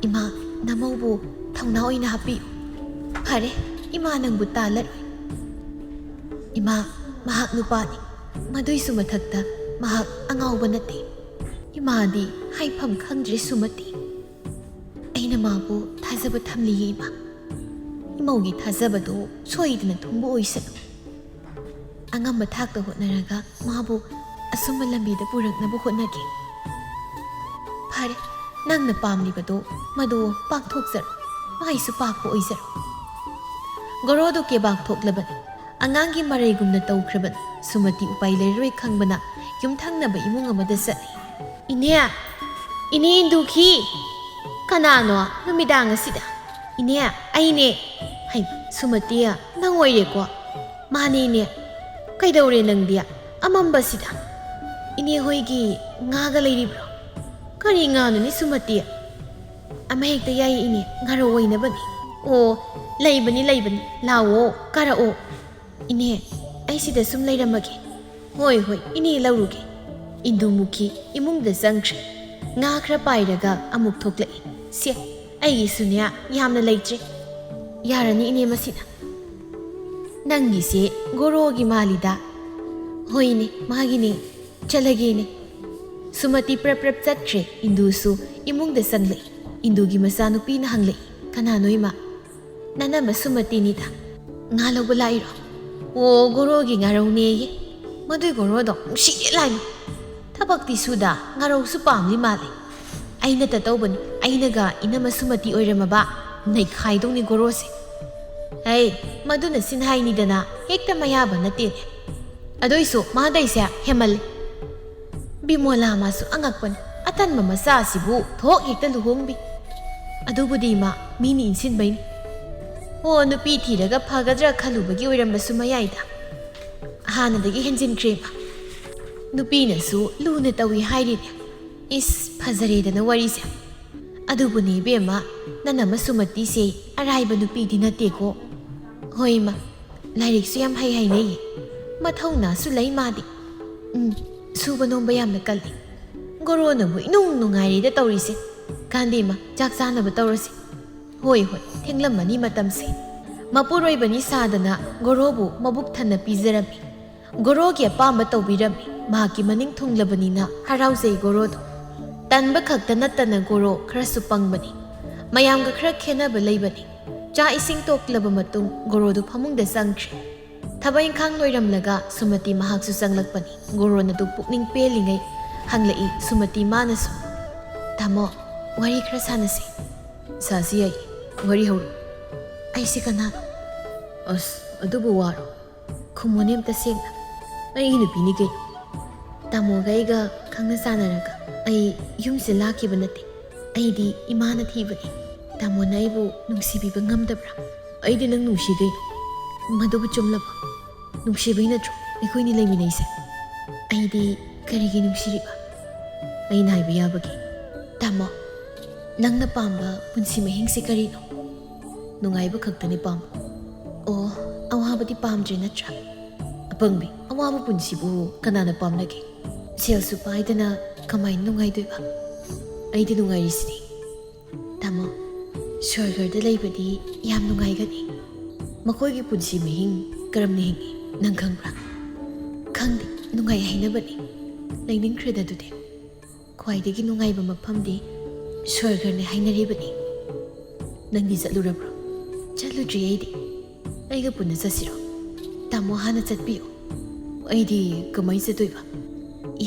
ꯏꯃꯥ, ꯅꯃꯧꯕꯨ ꯊꯧꯅꯥ ꯑꯣꯏꯅ ꯍꯥꯞꯄꯤꯌꯨ꯫ ꯐꯔꯦ, ꯏꯃꯥ ꯅꯪꯕꯨ ꯇꯥꯜꯂꯔꯣꯏ꯫ ꯏꯃꯥ, ꯃꯍꯥꯛ ꯅꯨꯄꯥꯅꯤ꯫ ꯃꯗꯨꯏꯁꯨ ꯃꯊꯛꯇ ꯃꯍꯥꯛ ꯑꯉꯥꯎꯕ ꯅꯠꯇꯦ꯫ ꯏꯃꯥꯗꯤ ꯍꯥꯏꯐꯝ ꯈꯪꯗ꯭ꯔꯦ ꯁꯨꯃꯇꯤ꯫ ꯑꯩꯅ ꯃꯥꯕꯨ ꯊꯥꯖꯕ ꯊꯝꯂꯤꯌꯦ ꯏꯃꯥ꯫ ꯏꯃꯧꯒꯤ ꯊꯥꯖꯕꯗꯨ ꯁꯣꯏꯗꯅ ꯊꯨꯡꯕ ꯑꯣꯏꯁꯅꯨ꯫ ꯑꯉꯝꯕ ꯊꯥꯛꯇ ꯍꯣꯠꯅꯔꯒ ꯃꯥꯕꯨ ꯑꯆꯨꯝꯕ ꯂꯝꯕꯤꯗ ꯄꯨꯔꯛꯅꯕ ꯍꯣꯠꯅꯒꯦ꯫ ꯐꯔꯦ, ꯅꯪꯅ ꯄꯥꯝꯂꯤꯕꯗꯣ ꯃꯗꯨ ꯄꯥꯛꯊꯣꯛꯆꯔꯣ, ꯃꯥꯏꯁꯨ ꯄꯥꯛꯄ ꯑꯣꯏꯖꯔꯣ꯫ ꯒꯣꯔꯣꯗꯣ ꯀꯦꯕꯥꯛ ꯊꯣꯛꯂꯕꯅꯤ꯫ ꯑꯉꯥꯡꯒꯤ ꯃꯔꯩꯒꯨꯝꯅ ꯇꯧꯈ꯭ꯔꯕꯅꯤ꯫ ꯁꯨꯃꯇꯤ ꯎꯄꯥꯏ ꯂꯩꯔꯔꯣꯏ ꯈꯪꯕꯅ ꯌꯨꯝꯊꯪꯅꯕ ꯏꯃꯨꯡ ꯑꯃꯗ ꯆꯠꯂꯤ꯫ "ꯏꯅꯦ! ꯏꯅꯦ ꯏꯟꯗꯨꯈꯤ!" "ꯀꯅꯥꯅꯣ ꯅꯨꯃꯤꯗꯥꯡ ꯑꯁꯤꯗ?" "ꯏꯅꯦ, ꯑꯩꯅꯦ!" "ꯍꯩꯃ, ꯁꯨꯃꯇꯤ, ꯅꯪ ꯑꯣꯏꯔꯦꯀꯣ?" "ꯃꯥꯅꯦ, ꯏꯅꯦ꯫ ꯀꯩꯗꯧꯔꯦ ꯅꯪꯗꯤ ꯑꯃꯝꯕꯁꯤꯗ?" "ꯏꯅꯦ ꯍꯣꯏꯒꯤ ꯉꯥꯒ ꯂꯩꯔꯤꯕ꯭ꯔꯣ?" "ꯀꯔꯤ ꯉꯥꯅꯣꯅꯤ ꯁꯨꯃꯇꯤ?" "ꯑꯃ ꯍꯦꯛꯇ ꯌꯥꯏꯌꯦ ꯏꯅꯦ, ꯉꯥꯔꯧ ꯑꯣꯏꯅꯕꯅꯤ꯫" "ꯑꯣ, ꯂꯩꯕꯅꯤ ꯂꯩꯕꯅꯤ, ꯂꯥꯛꯑꯣ, ꯀꯥꯔꯛꯑꯣ꯫" "ꯏꯅꯦ, ꯑꯩ ꯁꯤꯗ ꯁꯨꯝ ꯂꯩꯔꯝꯃꯒꯦ꯫" "ꯍꯣꯏ ꯍꯣꯏ ꯏꯅꯦ, ꯂꯧꯔꯨꯒꯦ꯫" ꯏꯟꯗꯨꯃꯨꯈꯤ ꯏꯃꯨꯡꯗ ꯆꯪꯈ꯭ꯔꯦ꯫ ꯉꯥ ꯈꯔ ꯄꯥꯏꯔꯒ ꯑꯃꯨꯛ ꯊꯣꯛꯂꯛꯏ꯫ "ꯁꯦ, ꯑꯩꯒꯤꯁꯨꯅꯦ ꯌꯥꯝꯅ ꯂꯩꯇ꯭ꯔꯦ꯫ ꯌꯥꯔꯅꯤ ꯏꯅꯦ ꯃꯁꯤꯅ꯫" "ꯅꯪꯒꯤꯁꯦ ꯒꯣꯔꯣꯒꯤ ꯃꯥꯜꯂꯤꯗ꯫" "ꯍꯣꯏꯅꯦ, ꯃꯥꯒꯤꯅꯦ꯫ ꯆꯠꯂꯒꯦꯅꯦ꯫" ꯁꯨꯃꯇꯤ ꯄ꯭ꯔꯞ ꯄ꯭ꯔꯞ ꯆꯠꯈ꯭ꯔꯦ꯫ ꯏꯟꯗꯨꯁꯨ ꯏꯃꯨꯡꯗ ꯆꯪꯂꯛꯏ꯫ ꯏꯟꯗꯨꯒꯤ ꯃꯆꯥꯅꯨꯄꯤꯅ ꯍꯪꯂꯛꯏ, "ꯀꯅꯥꯅꯣ ꯏꯃꯥ?" "ꯅꯅꯝꯃ ꯁꯨꯃꯇꯤꯅꯤꯗ꯫" "ꯉꯥ ꯂꯧꯕ ꯂꯥꯛꯏꯔꯣ?" "ꯑꯣ, ꯒꯣꯔꯣꯒꯤ ꯉꯥꯔꯧꯅꯦꯌꯦ꯫ ꯃꯗꯨꯏ ꯒꯣꯔꯣꯗꯣ ꯅꯨꯡꯁꯤꯌꯦ ꯂꯥꯏꯃ꯫ ꯊꯕꯛꯇꯤ ꯁꯨꯗ, ꯉꯥꯔꯧꯁꯨ ꯄꯥꯝꯂꯤ ꯃꯥꯜꯂꯦ꯫ ꯑꯩꯅꯇ ꯇꯧꯕꯅꯤ, ꯑꯩꯅꯒ ꯏꯅꯝꯃ ꯁꯨꯃꯇꯤ ꯑꯣꯏꯔꯝꯃꯕ ꯅꯩꯈꯥꯏꯗꯧꯅꯤ ꯒꯣꯔꯣꯁꯦ꯫" "ꯑꯩ, ꯃꯗꯨꯅ ꯁꯤꯟꯍꯥꯏꯅꯤꯗꯅ, ꯍꯦꯛꯇ ꯃꯌꯥꯕ ꯅꯠꯇꯦꯅꯦ꯫ ꯑꯗꯨꯏꯁꯨ ꯃꯥꯗꯩꯁꯦ ꯍꯦꯃꯜꯂꯦ꯫" ꯕꯤꯃꯣꯂꯥ ꯃꯥꯁꯨ ꯑꯉꯛꯄꯅꯤ꯫ "ꯑꯇꯟꯕ ꯃꯆꯥ ꯑꯁꯤꯕꯨ ꯊꯣꯛ ꯍꯦꯛꯇ ꯂꯨꯍꯣꯡꯕꯤ꯫" "ꯑꯗꯨꯕꯨꯗꯤ ꯏꯃꯥ, ꯃꯤꯅ ꯏꯟꯁꯤꯟꯕꯩꯅꯤ꯫" "ꯑꯣ, ꯅꯨꯄꯤ ꯊꯤꯔꯒ ꯐꯒꯗ꯭ꯔꯥ ꯈꯜꯂꯨꯕꯒꯤ ꯑꯣꯏꯔꯝꯕꯁꯨ ꯃꯌꯥꯏꯗ꯫ ꯍꯥꯟꯅꯗꯒꯤ ꯍꯦꯟꯖꯤꯟꯈ꯭ꯔꯦ ꯏꯃꯥ꯫ ꯅꯨꯄꯤꯅꯁꯨ ꯂꯨꯅ ꯇꯧꯏ ꯍꯥꯏꯔꯤꯅꯦ꯫ ꯏꯁ, ꯐꯖꯔꯦꯗꯅ ꯋꯥꯔꯤꯁꯦ꯫ ꯑꯗꯨꯕꯨꯅꯦ ꯏꯕꯦꯝꯃ, ꯅꯅꯝꯃ ꯁꯨꯃꯇꯤꯁꯦ ꯑꯔꯥꯏꯕ ꯅꯨꯄꯤꯗꯤ ꯅꯠꯇꯦꯀꯣ꯫" "ꯍꯣꯏ ꯏꯃꯥ, ꯂꯥꯏꯔꯤꯛꯁꯨ ꯌꯥꯝ ꯍꯩ ꯍꯥꯏꯅꯩꯌꯦ꯫ ꯃꯊꯧꯅꯥꯁꯨ ꯂꯩ ꯃꯥꯗꯤ꯫ ꯎꯝ, ꯁꯨꯕ ꯅꯣꯝꯕ ꯌꯥꯝꯅ ꯀꯜꯂꯤ꯫ ꯒꯣꯔꯣꯅꯕꯨ ꯏꯅꯨꯡ ꯅꯨꯡꯉꯥꯏꯔꯦꯗ ꯇꯧꯔꯤꯁꯦ꯫ ꯀꯥꯟꯗꯦ ꯏꯃꯥ, ꯆꯥꯛ ꯆꯥꯅꯕ ꯇꯧꯔꯁꯤ꯫" "ꯍꯣꯏ ꯍꯣꯏ, ꯊꯦꯡꯂꯝꯃꯅꯤ ꯃꯇꯝꯁꯦ꯫" ꯃꯄꯨꯔꯣꯏꯕꯅꯤ ꯁꯥꯗꯅ ꯒꯣꯔꯣꯕꯨ ꯃꯕꯨꯛ ꯊꯟꯅ ꯄꯤꯖꯔꯝꯃꯤ꯫ ꯒꯣꯔꯣꯒꯤ ꯑꯄꯥꯝꯕ ꯇꯧꯕꯤꯔꯝꯃꯤ꯫ ꯃꯍꯥꯛꯀꯤ ꯃꯅꯤꯡ ꯊꯨꯡꯂꯕꯅꯤꯅ ꯍꯔꯥꯎꯖꯩ ꯒꯣꯔꯣꯗꯣ꯫ ꯇꯟꯕ ꯈꯛꯇ ꯅꯠꯇꯅ ꯒꯣꯔꯣ ꯈꯔꯁꯨ ꯄꯪꯕꯅꯤ꯫ ꯃꯌꯥꯝꯒ ꯈꯔ ꯈꯦꯠꯅꯕ ꯂꯩꯕꯅꯤ꯫ ꯆꯥꯛ ꯏꯁꯤꯡ ꯇꯣꯛꯂꯕ ꯃꯇꯨꯡ ꯒꯣꯔꯣꯗꯨ ꯐꯃꯨꯡꯗ ꯆꯪꯈ꯭ꯔꯦ꯫ ꯊꯕꯛ ꯏꯪꯈꯥꯡ ꯂꯣꯏꯔꯝꯂꯒ ꯁꯨꯃꯇꯤ ꯃꯍꯥꯛꯁꯨ ꯆꯪꯂꯛꯄꯅꯤ꯫ ꯒꯣꯔꯣꯅꯗꯨ ꯄꯨꯛꯅꯤꯡ ꯄꯦꯜꯂꯤꯉꯩ ꯍꯪꯂꯛꯏ ꯁꯨꯃꯇꯤ ꯃꯥꯅꯁꯨ, "ꯇꯥꯃꯣ, ꯋꯥꯔꯤ ꯈꯔ ꯁꯥꯟꯅꯁꯤ꯫" "ꯁꯥꯁꯤ ꯌꯥꯏ, ꯋꯥꯔꯤ ꯍꯧꯔꯣ꯫" "ꯑꯩꯁꯤ ꯀꯅꯥꯅꯣ?" "ꯑꯁ, ꯑꯗꯨꯕꯨ ꯋꯥꯔꯣ? ꯈꯨꯝꯃꯨꯅꯦ ꯑꯝꯇ ꯁꯦꯡꯅ꯫" "ꯑꯩꯒꯤ ꯅꯨꯄꯤꯅꯤ ꯀꯩꯅꯣ꯫" "ꯇꯥꯃꯣꯒ ꯑꯩꯒ ꯈꯪꯅ ꯆꯥꯟꯅꯔꯒ ꯑꯩ ꯌꯨꯝꯁꯦ ꯂꯥꯛꯈꯤꯕ ꯅꯠꯇꯦ꯫ ꯑꯩꯗꯤ ꯏꯃꯥꯅ ꯊꯤꯕꯅꯤ꯫ ꯇꯥꯃꯣꯅ ꯑꯩꯕꯨ ꯅꯨꯡꯁꯤꯕꯤꯕ ꯉꯝꯗꯕ꯭ꯔꯥ?" "ꯑꯩꯗꯤ ꯅꯪ ꯅꯨꯡꯁꯤ ꯀꯩꯅꯣ꯫" "ꯃꯗꯨꯕꯨ ꯆꯨꯝꯂꯕꯣ? ꯅꯨꯡꯁꯤꯕꯩ ꯅꯠꯇ꯭ꯔꯣ ꯑꯩꯈꯣꯏꯅꯤ ꯂꯩꯃꯤꯟꯅꯩꯁꯦ?" "ꯑꯩꯗꯤ ꯀꯔꯤꯒꯤ ꯅꯨꯡꯁꯤꯔꯤꯕ?" "ꯑꯩꯅ ꯍꯥꯏꯕ ꯌꯥꯕꯒꯦ?" ꯇꯥꯃꯣ, ꯅꯪꯅ ꯄꯥꯝꯕ ꯄꯨꯟꯁꯤ ꯃꯍꯤꯡꯁꯤ ꯀꯔꯤꯅꯣ? ꯅꯨꯡꯉꯥꯏꯕ ꯈꯛꯇꯅꯤ ꯄꯥꯝꯕ꯫ ꯑꯣ, ꯑꯋꯥꯕꯗꯤ ꯄꯥꯝꯗ꯭ꯔꯦ ꯅꯠꯇ꯭ꯔꯥ? ꯑꯄꯪꯕꯤ, ꯑꯋꯥꯕ ꯄꯨꯟꯁꯤꯕꯨ ꯀꯅꯥꯅ ꯄꯥꯝꯅꯒꯦ? ꯁꯦꯜꯁꯨ ꯄꯥꯏꯗꯅ ꯀꯃꯥꯏꯅ ꯅꯨꯡꯉꯥꯏꯗꯣꯏꯕ? ꯑꯩꯗꯤ ꯅꯨꯡꯉꯥꯏꯔꯤꯁꯤꯗꯤ꯫ ꯇꯥꯃꯣ, ꯁ꯭ꯋꯔꯒꯗ ꯂꯩꯕꯗꯤ ꯌꯥꯝ ꯅꯨꯡꯉꯥꯏꯒꯅꯤ꯫ ꯃꯈꯣꯏꯒꯤ ꯄꯨꯟꯁꯤ ꯃꯍꯤꯡ ꯀꯔꯝꯅ ꯍꯤꯡꯏ ꯅꯪ ꯈꯪꯕ꯭ꯔꯥ? ꯈꯪꯗꯦ, ꯅꯨꯡꯉꯥꯏ ꯍꯥꯏꯅꯕꯅꯤ꯫ ꯂꯩꯅꯤꯡꯈ꯭ꯔꯦꯗ ꯑꯗꯨꯗꯤ꯫ ꯈ꯭ꯋꯥꯏꯗꯒꯤ ꯅꯨꯡꯉꯥꯏꯕ ꯃꯐꯝꯗꯤ ꯁ꯭ꯋꯔꯒꯅꯤ ꯍꯥꯏꯅꯔꯤꯕꯅꯤ꯫ ꯅꯪꯗꯤ ꯆꯠꯂꯨꯔꯕ꯭ꯔꯣ? ꯆꯠꯂꯨꯗ꯭ꯔꯤ ꯑꯩꯗꯤ꯫ ꯑꯩꯒ ꯄꯨꯟꯅ ꯆꯠꯁꯤꯔꯣ? ꯇꯥꯃꯣ ꯍꯥꯟꯅ ꯆꯠꯄꯤꯌꯨ꯫ ꯑꯩꯗꯤ ꯀꯃꯥꯏ ꯆꯠꯇꯣꯏꯕ?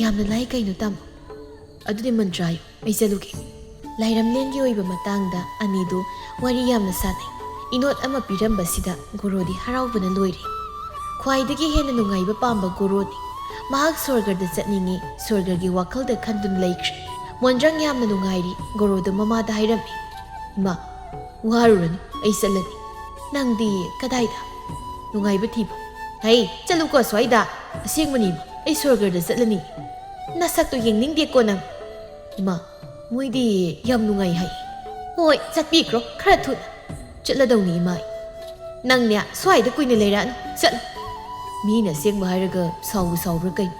ꯌꯥꯝꯅ ꯂꯥꯏ ꯀꯩꯅꯣ ꯇꯥꯃꯣ꯫ ꯑꯗꯨꯗꯤ ꯃꯟꯇ꯭ꯔ ꯍꯥꯏꯌꯨ, ꯑꯩ ꯆꯠꯂꯨꯒꯦ꯫ ꯂꯥꯏꯔꯝꯂꯦꯟꯒꯤ ꯑꯣꯏꯕ ꯃꯇꯥꯡꯗ ꯑꯅꯤꯗꯨ ꯋꯥꯔꯤ ꯌꯥꯝꯅ ꯁꯥꯟꯅꯩ꯫ ꯏꯅꯣꯠ ꯑꯃ ꯄꯤꯔꯝꯕꯁꯤꯗ ꯒꯣꯔꯣꯗꯤ ꯍꯔꯥꯎꯕꯅ ꯂꯣꯏꯔꯦ꯫ ꯈ꯭ꯋꯥꯏꯗꯒꯤ ꯍꯦꯟꯅ ꯅꯨꯡꯉꯥꯏꯕ ꯄꯥꯝꯕ ꯒꯣꯔꯣꯅꯤ꯫ ꯃꯍꯥꯛ ꯁ꯭ꯋꯔꯒꯗ ꯆꯠꯅꯤꯡꯉꯤ, ꯁ꯭ꯋꯔꯒꯒꯤ ꯋꯥꯈꯜꯗ ꯈꯟꯗꯨꯅ ꯂꯩꯈ꯭ꯔꯦ꯫ ꯃꯣꯟꯗ꯭ꯔꯪ ꯌꯥꯝꯅ ꯅꯨꯡꯉꯥꯏꯔꯤ꯫ ꯒꯣꯔꯣꯗ ꯃꯃꯥꯗ ꯍꯥꯏꯔꯝꯃꯤ, "ꯏꯃꯥ, ꯋꯥꯔꯨꯔꯅꯨ, ꯑꯩ ꯆꯠꯂꯅꯤ꯫ ꯅꯪꯗꯤ ꯀꯗꯥꯏꯗ? ꯅꯨꯡꯉꯥꯏꯕ ꯊꯤꯕ?" "ꯍꯩ, ꯆꯠꯂꯨꯀꯣ ꯑꯁ꯭ꯋꯥꯏꯗ꯫ ꯑꯁꯦꯡꯕꯅꯤ ꯏꯃꯥ, ꯑꯩ ꯁ꯭ꯋꯔꯒꯗ ꯆꯠꯂꯅꯤ꯫ ꯅꯁꯛꯇꯣ ꯌꯦꯡꯅꯤꯡꯗꯦꯀꯣ ꯅꯪ꯫" "ꯏꯃꯥ, ꯃꯣꯏꯗꯤ ꯌꯥꯝ ꯅꯨꯡꯉꯥꯏ ꯍꯥꯏ꯫" "ꯍꯣꯏ, ꯆꯠꯄꯤꯈ꯭ꯔꯣ, ꯈꯔ ꯊꯨꯅ꯫" "ꯆꯠꯂꯗꯧꯅꯤ ꯏꯃꯥ ꯑꯩ꯫" "ꯅꯪꯅꯦ ꯁ꯭ꯋꯥꯏꯗ ꯀꯨꯏꯅ ꯂꯩꯔꯛꯑꯅꯨ, ꯆꯠꯂꯨ꯫" ꯃꯤꯅ ꯑꯁꯦꯡꯕ ꯍꯥꯏꯔꯒ ꯁꯥꯎꯕꯨ ꯁꯥꯎꯕ꯭ꯔꯥ ꯀꯩꯅꯣ?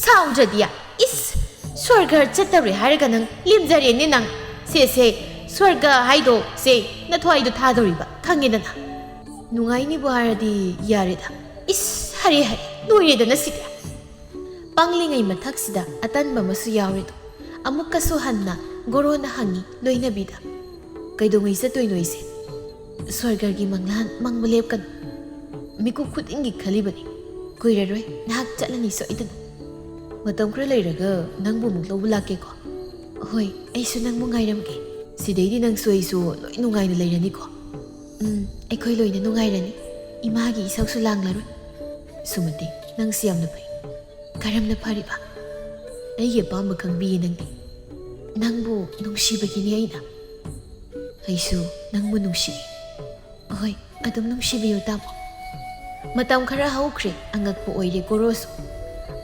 "ꯁꯥꯎꯗ꯭ꯔꯗꯤ, ꯏꯁ, ꯁ꯭ꯋꯔꯒ ꯆꯠꯇꯧꯔꯦ ꯍꯥꯏꯔꯒ ꯅꯪ ꯂꯦꯝꯖꯔꯦꯅꯦ ꯅꯪ꯫ ꯁꯦ, ꯁꯦ, ꯁ꯭ꯋꯔꯒ ꯍꯥꯏꯗꯣ ꯁꯦ, ꯅꯊ꯭ꯋꯥꯏꯗꯣ ꯊꯥꯗꯧꯔꯤꯕ, ꯈꯪꯉꯦꯗꯅ꯫ ꯅꯨꯡꯉꯥꯏꯅꯤꯕꯨ ꯍꯥꯏꯔꯗꯤ ꯌꯥꯔꯦꯗ꯫ ꯏꯁ, ꯍꯔꯦ ꯍꯔꯦ, ꯂꯣꯏꯔꯦꯗꯅ ꯁꯤꯗꯤ꯫" ꯄꯪꯂꯤꯉꯩ ꯃꯊꯛꯁꯤꯗ ꯑꯇꯟꯕ ꯑꯃꯁꯨ ꯌꯥꯎꯔꯦꯗꯣ꯫ ꯑꯃꯨꯛꯀꯁꯨ ꯍꯟꯅ ꯒꯣꯔꯣꯅ ꯍꯪꯉꯤ ꯂꯣꯏꯅꯕꯤꯗ, "ꯀꯩꯗꯧꯉꯩ ꯆꯠꯇꯣꯏꯅꯣ ꯑꯩꯁꯦ?" ꯁ꯭ꯋꯔꯒꯒꯤ ꯃꯪꯂꯥꯟ ꯃꯪꯕ ꯂꯦꯞꯀꯅꯨ꯫ ꯃꯤꯀꯨꯞ ꯈꯨꯗꯤꯡꯒꯤ ꯈꯜꯂꯤꯕꯅꯤ, ꯀꯨꯏꯔꯔꯣꯏ ꯅꯍꯥꯛ ꯆꯠꯂꯅꯤ ꯁꯣꯏꯗꯅ꯫ ꯃꯇꯝ ꯈꯔ ꯂꯩꯔꯒ ꯅꯪꯕꯨ ꯑꯃꯨꯛ ꯂꯧꯕ ꯂꯥꯛꯀꯦꯀꯣ꯫ ꯍꯣꯏ, ꯑꯩꯁꯨ ꯅꯪꯕꯨ ꯉꯥꯏꯔꯝꯒꯦ꯫ ꯁꯤꯗꯩꯗꯤ ꯅꯪꯁꯨ ꯑꯩꯁꯨ ꯂꯣꯏ ꯅꯨꯡꯉꯥꯏꯅ ꯂꯩꯔꯅꯤꯀꯣ꯫ ꯎꯝ, ꯑꯩꯈꯣꯏ ꯂꯣꯏꯅ ꯅꯨꯡꯉꯥꯏꯔꯅꯤ꯫ ꯏꯃꯥꯒꯤ ꯏꯁꯧꯁꯨ ꯂꯥꯡꯂꯔꯣꯏ꯫ ꯁꯨꯃꯇꯤ, ꯅꯪꯁꯤ ꯌꯥꯝꯅ ꯐꯩ꯫ ꯀꯔꯝꯅ ꯐꯔꯤꯕ? ꯑꯩꯒꯤ ꯑꯄꯥꯝꯕ ꯈꯪꯕꯤꯌꯦ ꯅꯪꯗꯤ꯫ ꯅꯪꯕꯨ ꯅꯨꯡꯁꯤꯕꯒꯤꯅꯦ ꯑꯩꯅ꯫ ꯑꯩꯁꯨ ꯅꯪꯕꯨ ꯅꯨꯡꯁꯤꯌꯦ꯫ ꯍꯣꯏ, ꯑꯗꯨꯝ ꯅꯨꯡꯁꯤꯕꯤꯌꯨ ꯇꯥꯃꯣ꯫ ꯃꯇꯝ ꯈꯔ ꯍꯧꯈ꯭ꯔꯦ, ꯑꯉꯛꯄ ꯑꯣꯏꯔꯦ ꯒꯣꯔꯣꯁꯨ꯫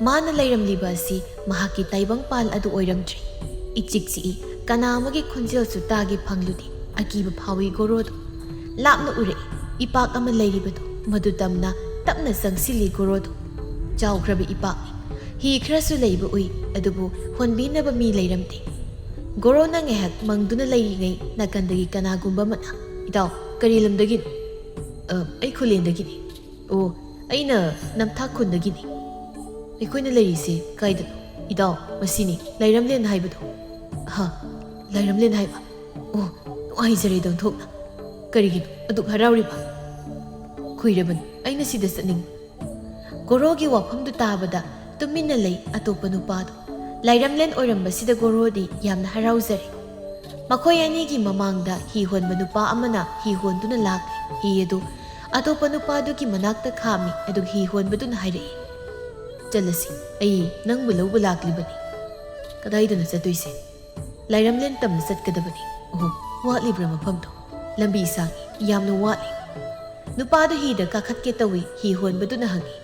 ꯃꯥꯅ ꯂꯩꯔꯝꯂꯤꯕ ꯑꯁꯤ ꯃꯍꯥꯛꯀꯤ ꯇꯥꯏꯕꯪꯄꯥꯜ ꯑꯗꯨ ꯑꯣꯏꯔꯝꯗ꯭ꯔꯦ꯫ ꯏꯆꯤꯛ ꯆꯤꯛꯏ, ꯀꯅꯥ ꯑꯃꯒꯤ ꯈꯣꯟꯖꯦꯜꯁꯨ ꯇꯥꯒꯦ ꯐꯪꯂꯨꯗꯦ꯫ ꯑꯀꯤꯕ ꯐꯥꯎꯏ ꯒꯣꯔꯣꯗꯨ꯫ ꯂꯥꯞꯅ ꯎꯔꯛꯏ꯫ ꯏꯄꯥꯛ ꯑꯃ ꯂꯩꯔꯤꯕꯗꯨ ꯃꯗꯨ ꯇꯝꯅ ꯇꯞꯅ ꯆꯪꯁꯤꯜꯂꯤ ꯒꯣꯔꯣꯗꯨ꯫ ꯆꯥꯎꯈ꯭ꯔꯕ ꯏꯄꯥꯛꯅꯤ꯫ ꯍꯤ ꯈꯔꯁꯨ ꯂꯩꯕ ꯎꯏ, ꯑꯗꯨꯕꯨ ꯍꯣꯟꯕꯤꯅꯕ ꯃꯤ ꯂꯩꯔꯝꯗꯦ꯫ ꯒꯣꯔꯣꯅ ꯉꯥꯏꯍꯥꯛ ꯃꯪꯗꯨꯅ ꯂꯩꯔꯤꯉꯩ ꯅꯥꯀꯟꯗꯒꯤ ꯀꯅꯥꯒꯨꯝꯕ ꯑꯃꯅ, "ꯏꯇꯥꯎ, ꯀꯔꯤ ꯂꯝꯗꯒꯤꯅꯣ?" "ꯑ, ꯑꯩ ꯈꯨꯂꯦꯟꯗꯒꯤꯅꯤ꯫" "ꯑꯣ, ꯑꯩꯅ ꯅꯝꯊꯥꯛ ꯈꯨꯟꯗꯒꯤꯅꯤ꯫" "ꯑꯩꯈꯣꯏꯅ ꯂꯩꯔꯤꯁꯦ ꯀꯥꯏꯗꯅꯣ?" "ꯏꯇꯥꯎ, ꯃꯁꯤꯅꯤ ꯂꯥꯏꯔꯝꯂꯦꯟ ꯍꯥꯏꯕꯗꯣ꯫" "ꯍꯥ, ꯂꯥꯏꯔꯝꯂꯦꯟ ꯍꯥꯏꯕ? ꯑꯣ, ꯅꯨꯡꯉꯥꯏꯖꯔꯦꯗ ꯑꯣꯟꯊꯣꯛꯅ꯫ ꯀꯔꯤꯒꯤꯅꯣ ꯑꯗꯨꯛ ꯍꯔꯥꯎꯔꯤꯕ?" "ꯀꯨꯏꯔꯕꯅꯤ ꯑꯩꯅ ꯁꯤꯗ ꯆꯠꯅꯤꯡꯕ꯫" ꯒꯣꯔꯣꯒꯤ ꯋꯥꯐꯝꯗꯨ ꯇꯥꯕꯗ ꯇꯨꯃꯤꯟꯅ ꯂꯩ ꯑꯇꯣꯞꯄ ꯅꯨꯄꯥꯗꯨ꯫ ꯂꯥꯏꯔꯝꯂꯦꯟ ꯑꯣꯏꯔꯝꯕꯁꯤꯗ ꯒꯣꯔꯣꯗꯤ ꯌꯥꯝꯅ ꯍꯔꯥꯎꯖꯔꯦ꯫ ꯃꯈꯣꯏ ꯑꯅꯤꯒꯤ ꯃꯃꯥꯡꯗ ꯍꯤ ꯍꯣꯟꯕ ꯅꯨꯄꯥ ꯑꯃꯅ ꯍꯤ ꯍꯣꯟꯗꯨꯅ ꯂꯥꯛꯂꯦ꯫ ꯍꯤ ꯑꯗꯨ ꯑꯇꯣꯞꯄ ꯅꯨꯄꯥꯗꯨꯒꯤ ꯃꯅꯥꯛꯇ ꯈꯥꯝꯃꯤ, ꯑꯗꯨꯒ ꯍꯤ ꯍꯣꯟꯕꯗꯨꯅ ꯍꯥꯏꯔꯛꯏ, "ꯆꯠꯂꯁꯤ, ꯑꯩ ꯅꯪꯕꯨ ꯂꯧꯕ ꯂꯥꯛꯂꯤꯕꯅꯤ꯫" "ꯀꯗꯥꯏꯗꯅꯣ ꯆꯠꯇꯣꯏꯁꯦ?" "ꯂꯥꯏꯔꯝꯂꯦꯟ ꯇꯝꯅ ꯆꯠꯀꯗꯕꯅꯤ꯫" "ꯑꯣꯍꯣ, ꯋꯥꯠꯂꯤꯕ꯭ꯔꯥ ꯃꯐꯝꯗꯣ?" "ꯂꯝꯕꯤ ꯁꯥꯡꯉꯤ, ꯌꯥꯝꯅ ꯋꯥꯠꯂꯤ꯫" ꯅꯨꯄꯥꯗꯨ ꯍꯤꯗ ꯀꯥꯈꯠꯀꯦ ꯇꯧꯏ꯫ ꯍꯤ ꯍꯣꯟꯕꯗꯨꯅ ꯍꯪꯏ,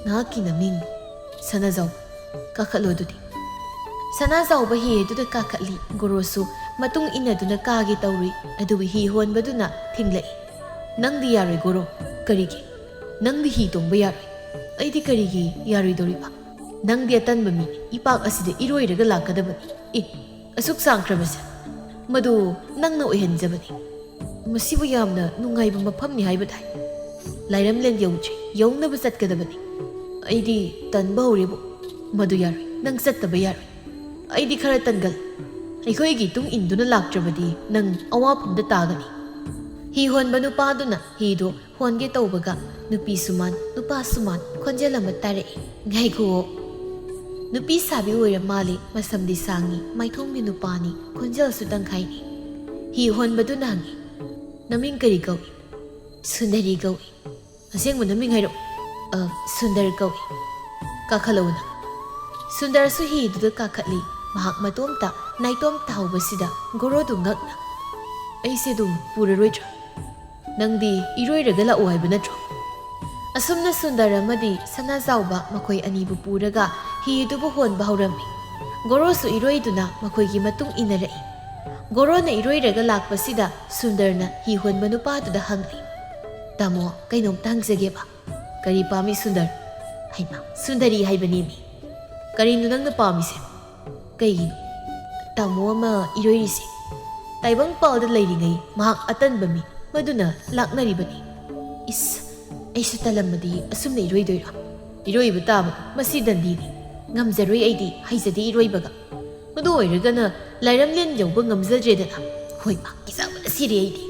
"ꯅꯍꯥꯛꯀꯤ ꯅꯃꯤꯡ?" "ꯁꯅꯥꯖꯥꯎꯕ꯫" "ꯀꯥꯈꯠꯂꯣ ꯑꯗꯨꯗꯤ꯫" ꯁꯅꯥꯖꯥꯎꯕ ꯍꯤ ꯑꯗꯨꯗ ꯀꯥꯈꯠꯂꯤ꯫ ꯒꯣꯔꯣꯁꯨ ꯃꯇꯨꯡ ꯏꯟꯅꯗꯨꯅ ꯀꯥꯒꯦ ꯇꯧꯔꯨꯏ, ꯑꯗꯨꯕꯨ ꯍꯤ ꯍꯣꯟꯕꯗꯨꯅ ꯊꯤꯡꯂꯛꯏ꯫ "ꯅꯪꯗꯤ ꯌꯥꯔꯣꯏ ꯒꯣꯔꯣ꯫" "ꯀꯔꯤꯒꯤ?" "ꯅꯪꯗꯤ ꯍꯤ ꯇꯣꯡꯕ ꯌꯥꯔꯣꯏ꯫" "ꯑꯩꯗꯤ ꯀꯔꯤꯒꯤ ꯌꯥꯔꯣꯏꯗꯧꯔꯤꯕ? ꯅꯪꯗꯤ ꯑꯇꯟꯕ ꯃꯤꯅꯤ, ꯏꯄꯥꯛ ꯑꯁꯤꯗ ꯏꯔꯣꯏꯔꯒ ꯂꯥꯛꯀꯗꯕꯅꯤ꯫" "ꯑꯦ, ꯑꯁꯨꯛ ꯁꯥꯡꯈ꯭ꯔꯕꯁꯦ?" "ꯃꯗꯨ ꯅꯪꯅ ꯑꯣꯏꯍꯟꯖꯕꯅꯤ꯫" "ꯃꯁꯤꯕꯨ ꯌꯥꯝꯅ ꯅꯨꯡꯉꯥꯏꯕ ꯃꯐꯝꯅꯤ ꯍꯥꯏꯕ ꯇꯥꯏ꯫" "ꯂꯥꯏꯔꯝꯂꯦꯟ ꯌꯧꯗ꯭ꯔꯤ, ꯌꯧꯅꯕ ꯆꯠꯀꯗꯕꯅꯤ꯫" "ꯑꯩꯗꯤ ꯇꯟꯕ ꯍꯧꯔꯦꯕꯨ꯫" "ꯃꯗꯨ ꯌꯥꯔꯣꯏ, ꯅꯪ ꯆꯠꯇꯕ ꯌꯥꯔꯣꯏ꯫" "ꯑꯩꯗꯤ ꯈꯔ ꯇꯟꯒꯜ꯫ ꯑꯩꯈꯣꯏꯒꯤ ꯇꯨꯡ ꯏꯟꯗꯨꯅ ꯂꯥꯛꯇ꯭ꯔꯕꯗꯤ ꯅꯪ ꯑꯋꯥꯐꯝꯗ ꯇꯥꯒꯅꯤ꯫" ꯍꯤ ꯍꯣꯟꯕ ꯅꯨꯄꯥꯗꯨꯅ ꯍꯤꯗꯨ ꯍꯣꯟꯒꯦ ꯇꯧꯕꯒ ꯅꯨꯄꯤ ꯁꯨꯃꯥꯟ, ꯅꯨꯄꯥ ꯁꯨꯃꯥꯟ ꯈꯣꯟꯖꯦꯜ ꯑꯃ ꯇꯥꯔꯛꯏ꯫ "ꯉꯥꯏꯈꯨꯑꯣ!" ꯅꯨꯄꯤ ꯁꯥꯕꯤ ꯑꯣꯏꯔ ꯃꯥꯜꯂꯤ, ꯃꯁꯝꯗꯤ ꯁꯥꯡꯉꯤ, ꯃꯥꯏꯊꯣꯡꯒꯤ ꯅꯨꯄꯥꯅꯤ, ꯈꯣꯟꯖꯦꯜꯁꯨ ꯇꯪꯈꯥꯏꯅꯤ꯫ ꯍꯤ ꯍꯣꯟꯕꯗꯨꯅ ꯍꯪꯉꯤ, "ꯅꯃꯤꯡ ꯀꯔꯤ ꯀꯧꯏ?" "ꯁꯨꯟꯗꯔꯤ ꯀꯧꯏ꯫" "ꯑꯁꯦꯡꯕ ꯅꯃꯤꯡ ꯍꯥꯏꯔꯛꯎ꯫" "ꯑ, ꯁꯨꯟꯗꯔ ꯀꯧꯏ꯫" "ꯀꯥꯈꯠꯂꯛꯎꯅ꯫" ꯁꯨꯟꯗꯔꯁꯨ ꯍꯤꯗꯨꯗ ꯀꯥꯈꯠꯂꯤ꯫ ꯃꯍꯥꯛ ꯃꯇꯣꯝꯇ ꯅꯥꯏꯇꯣꯝ ꯇꯥꯍꯧꯕꯁꯤꯗ ꯒꯣꯔꯣꯗꯨ ꯉꯛꯅ, "ꯑꯩꯁꯦ ꯑꯗꯨꯝ ꯄꯨꯔꯔꯣꯏꯗ꯭ꯔꯥ?" "ꯅꯪꯗꯤ ꯏꯔꯣꯏꯔꯒ ꯂꯥꯛꯎ ꯍꯥꯏꯕ ꯅꯠꯇ꯭ꯔꯣ?" ꯑꯁꯨꯝꯅ ꯁꯨꯟꯗꯔ ꯑꯃꯗꯤ ꯁꯅꯥꯖꯥꯎꯕ ꯃꯈꯣꯏ ꯑꯅꯤꯕꯨ ꯄꯨꯔꯒ ꯍꯤ ꯑꯗꯨꯕꯨ ꯍꯣꯟꯕ ꯍꯧꯔꯝꯃꯤ꯫ ꯒꯣꯔꯣꯁꯨ ꯏꯔꯣꯏꯗꯨꯅ ꯃꯈꯣꯏꯒꯤ ꯃꯇꯨꯡ ꯏꯟꯅꯔꯛꯏ꯫ ꯒꯣꯔꯣꯅ ꯏꯔꯣꯏꯔꯒ ꯂꯥꯛꯄꯁꯤꯗ ꯁꯨꯟꯗꯔꯅ ꯍꯤ ꯍꯣꯟꯕ ꯅꯨꯄꯥꯗꯨꯗ ꯍꯪꯂꯤ, "ꯇꯥꯃꯣ, ꯀꯩꯅꯣꯝꯇ ꯍꯪꯖꯒꯦꯕ꯫" "ꯀꯔꯤ ꯄꯥꯝꯃꯤ ꯁꯨꯟꯗꯔ?" "ꯍꯩꯃꯥ, ꯁꯨꯟꯗꯔꯤ ꯍꯥꯏꯕꯅꯦꯃꯤ꯫" "ꯀꯔꯤꯅꯣ ꯅꯪꯅ ꯄꯥꯝꯃꯤꯁꯦ?" "ꯀꯩꯒꯤꯅꯣ?" "ꯇꯥꯃꯣ ꯑꯃ ꯏꯔꯣꯏꯔꯤꯁꯦ ꯇꯥꯏꯕꯪꯄꯥꯜꯗ ꯂꯩꯔꯤꯉꯩ ꯃꯍꯥꯛ ꯑꯇꯟꯕ ꯃꯤ, ꯃꯗꯨꯅ ꯂꯥꯛꯅꯔꯤꯕꯅꯤ꯫" "ꯏꯁ, ꯑꯩꯁꯨ ꯇꯜꯂꯝꯃꯗꯤ ꯑꯁꯨꯝꯅ ꯏꯔꯣꯏꯗꯣꯏꯔꯥ? ꯏꯔꯣꯏꯕ ꯇꯥꯕꯅꯤ, ꯃꯁꯤ ꯗꯟꯗꯤꯅꯤ꯫ ꯉꯝꯖꯔꯣꯏ ꯑꯩꯗꯤ, ꯍꯩꯖꯗꯦ ꯏꯔꯣꯏꯕꯒ꯫ ꯃꯗꯨ ꯑꯣꯏꯔꯒꯅ ꯂꯥꯏꯔꯝꯂꯦꯟ ꯌꯧꯕ ꯉꯝꯖꯗ꯭ꯔꯦꯗꯅ꯫ ꯍꯣꯏꯃ, ꯀꯤꯖꯕꯅ ꯁꯤꯔꯦ ꯑꯩꯗꯤ꯫"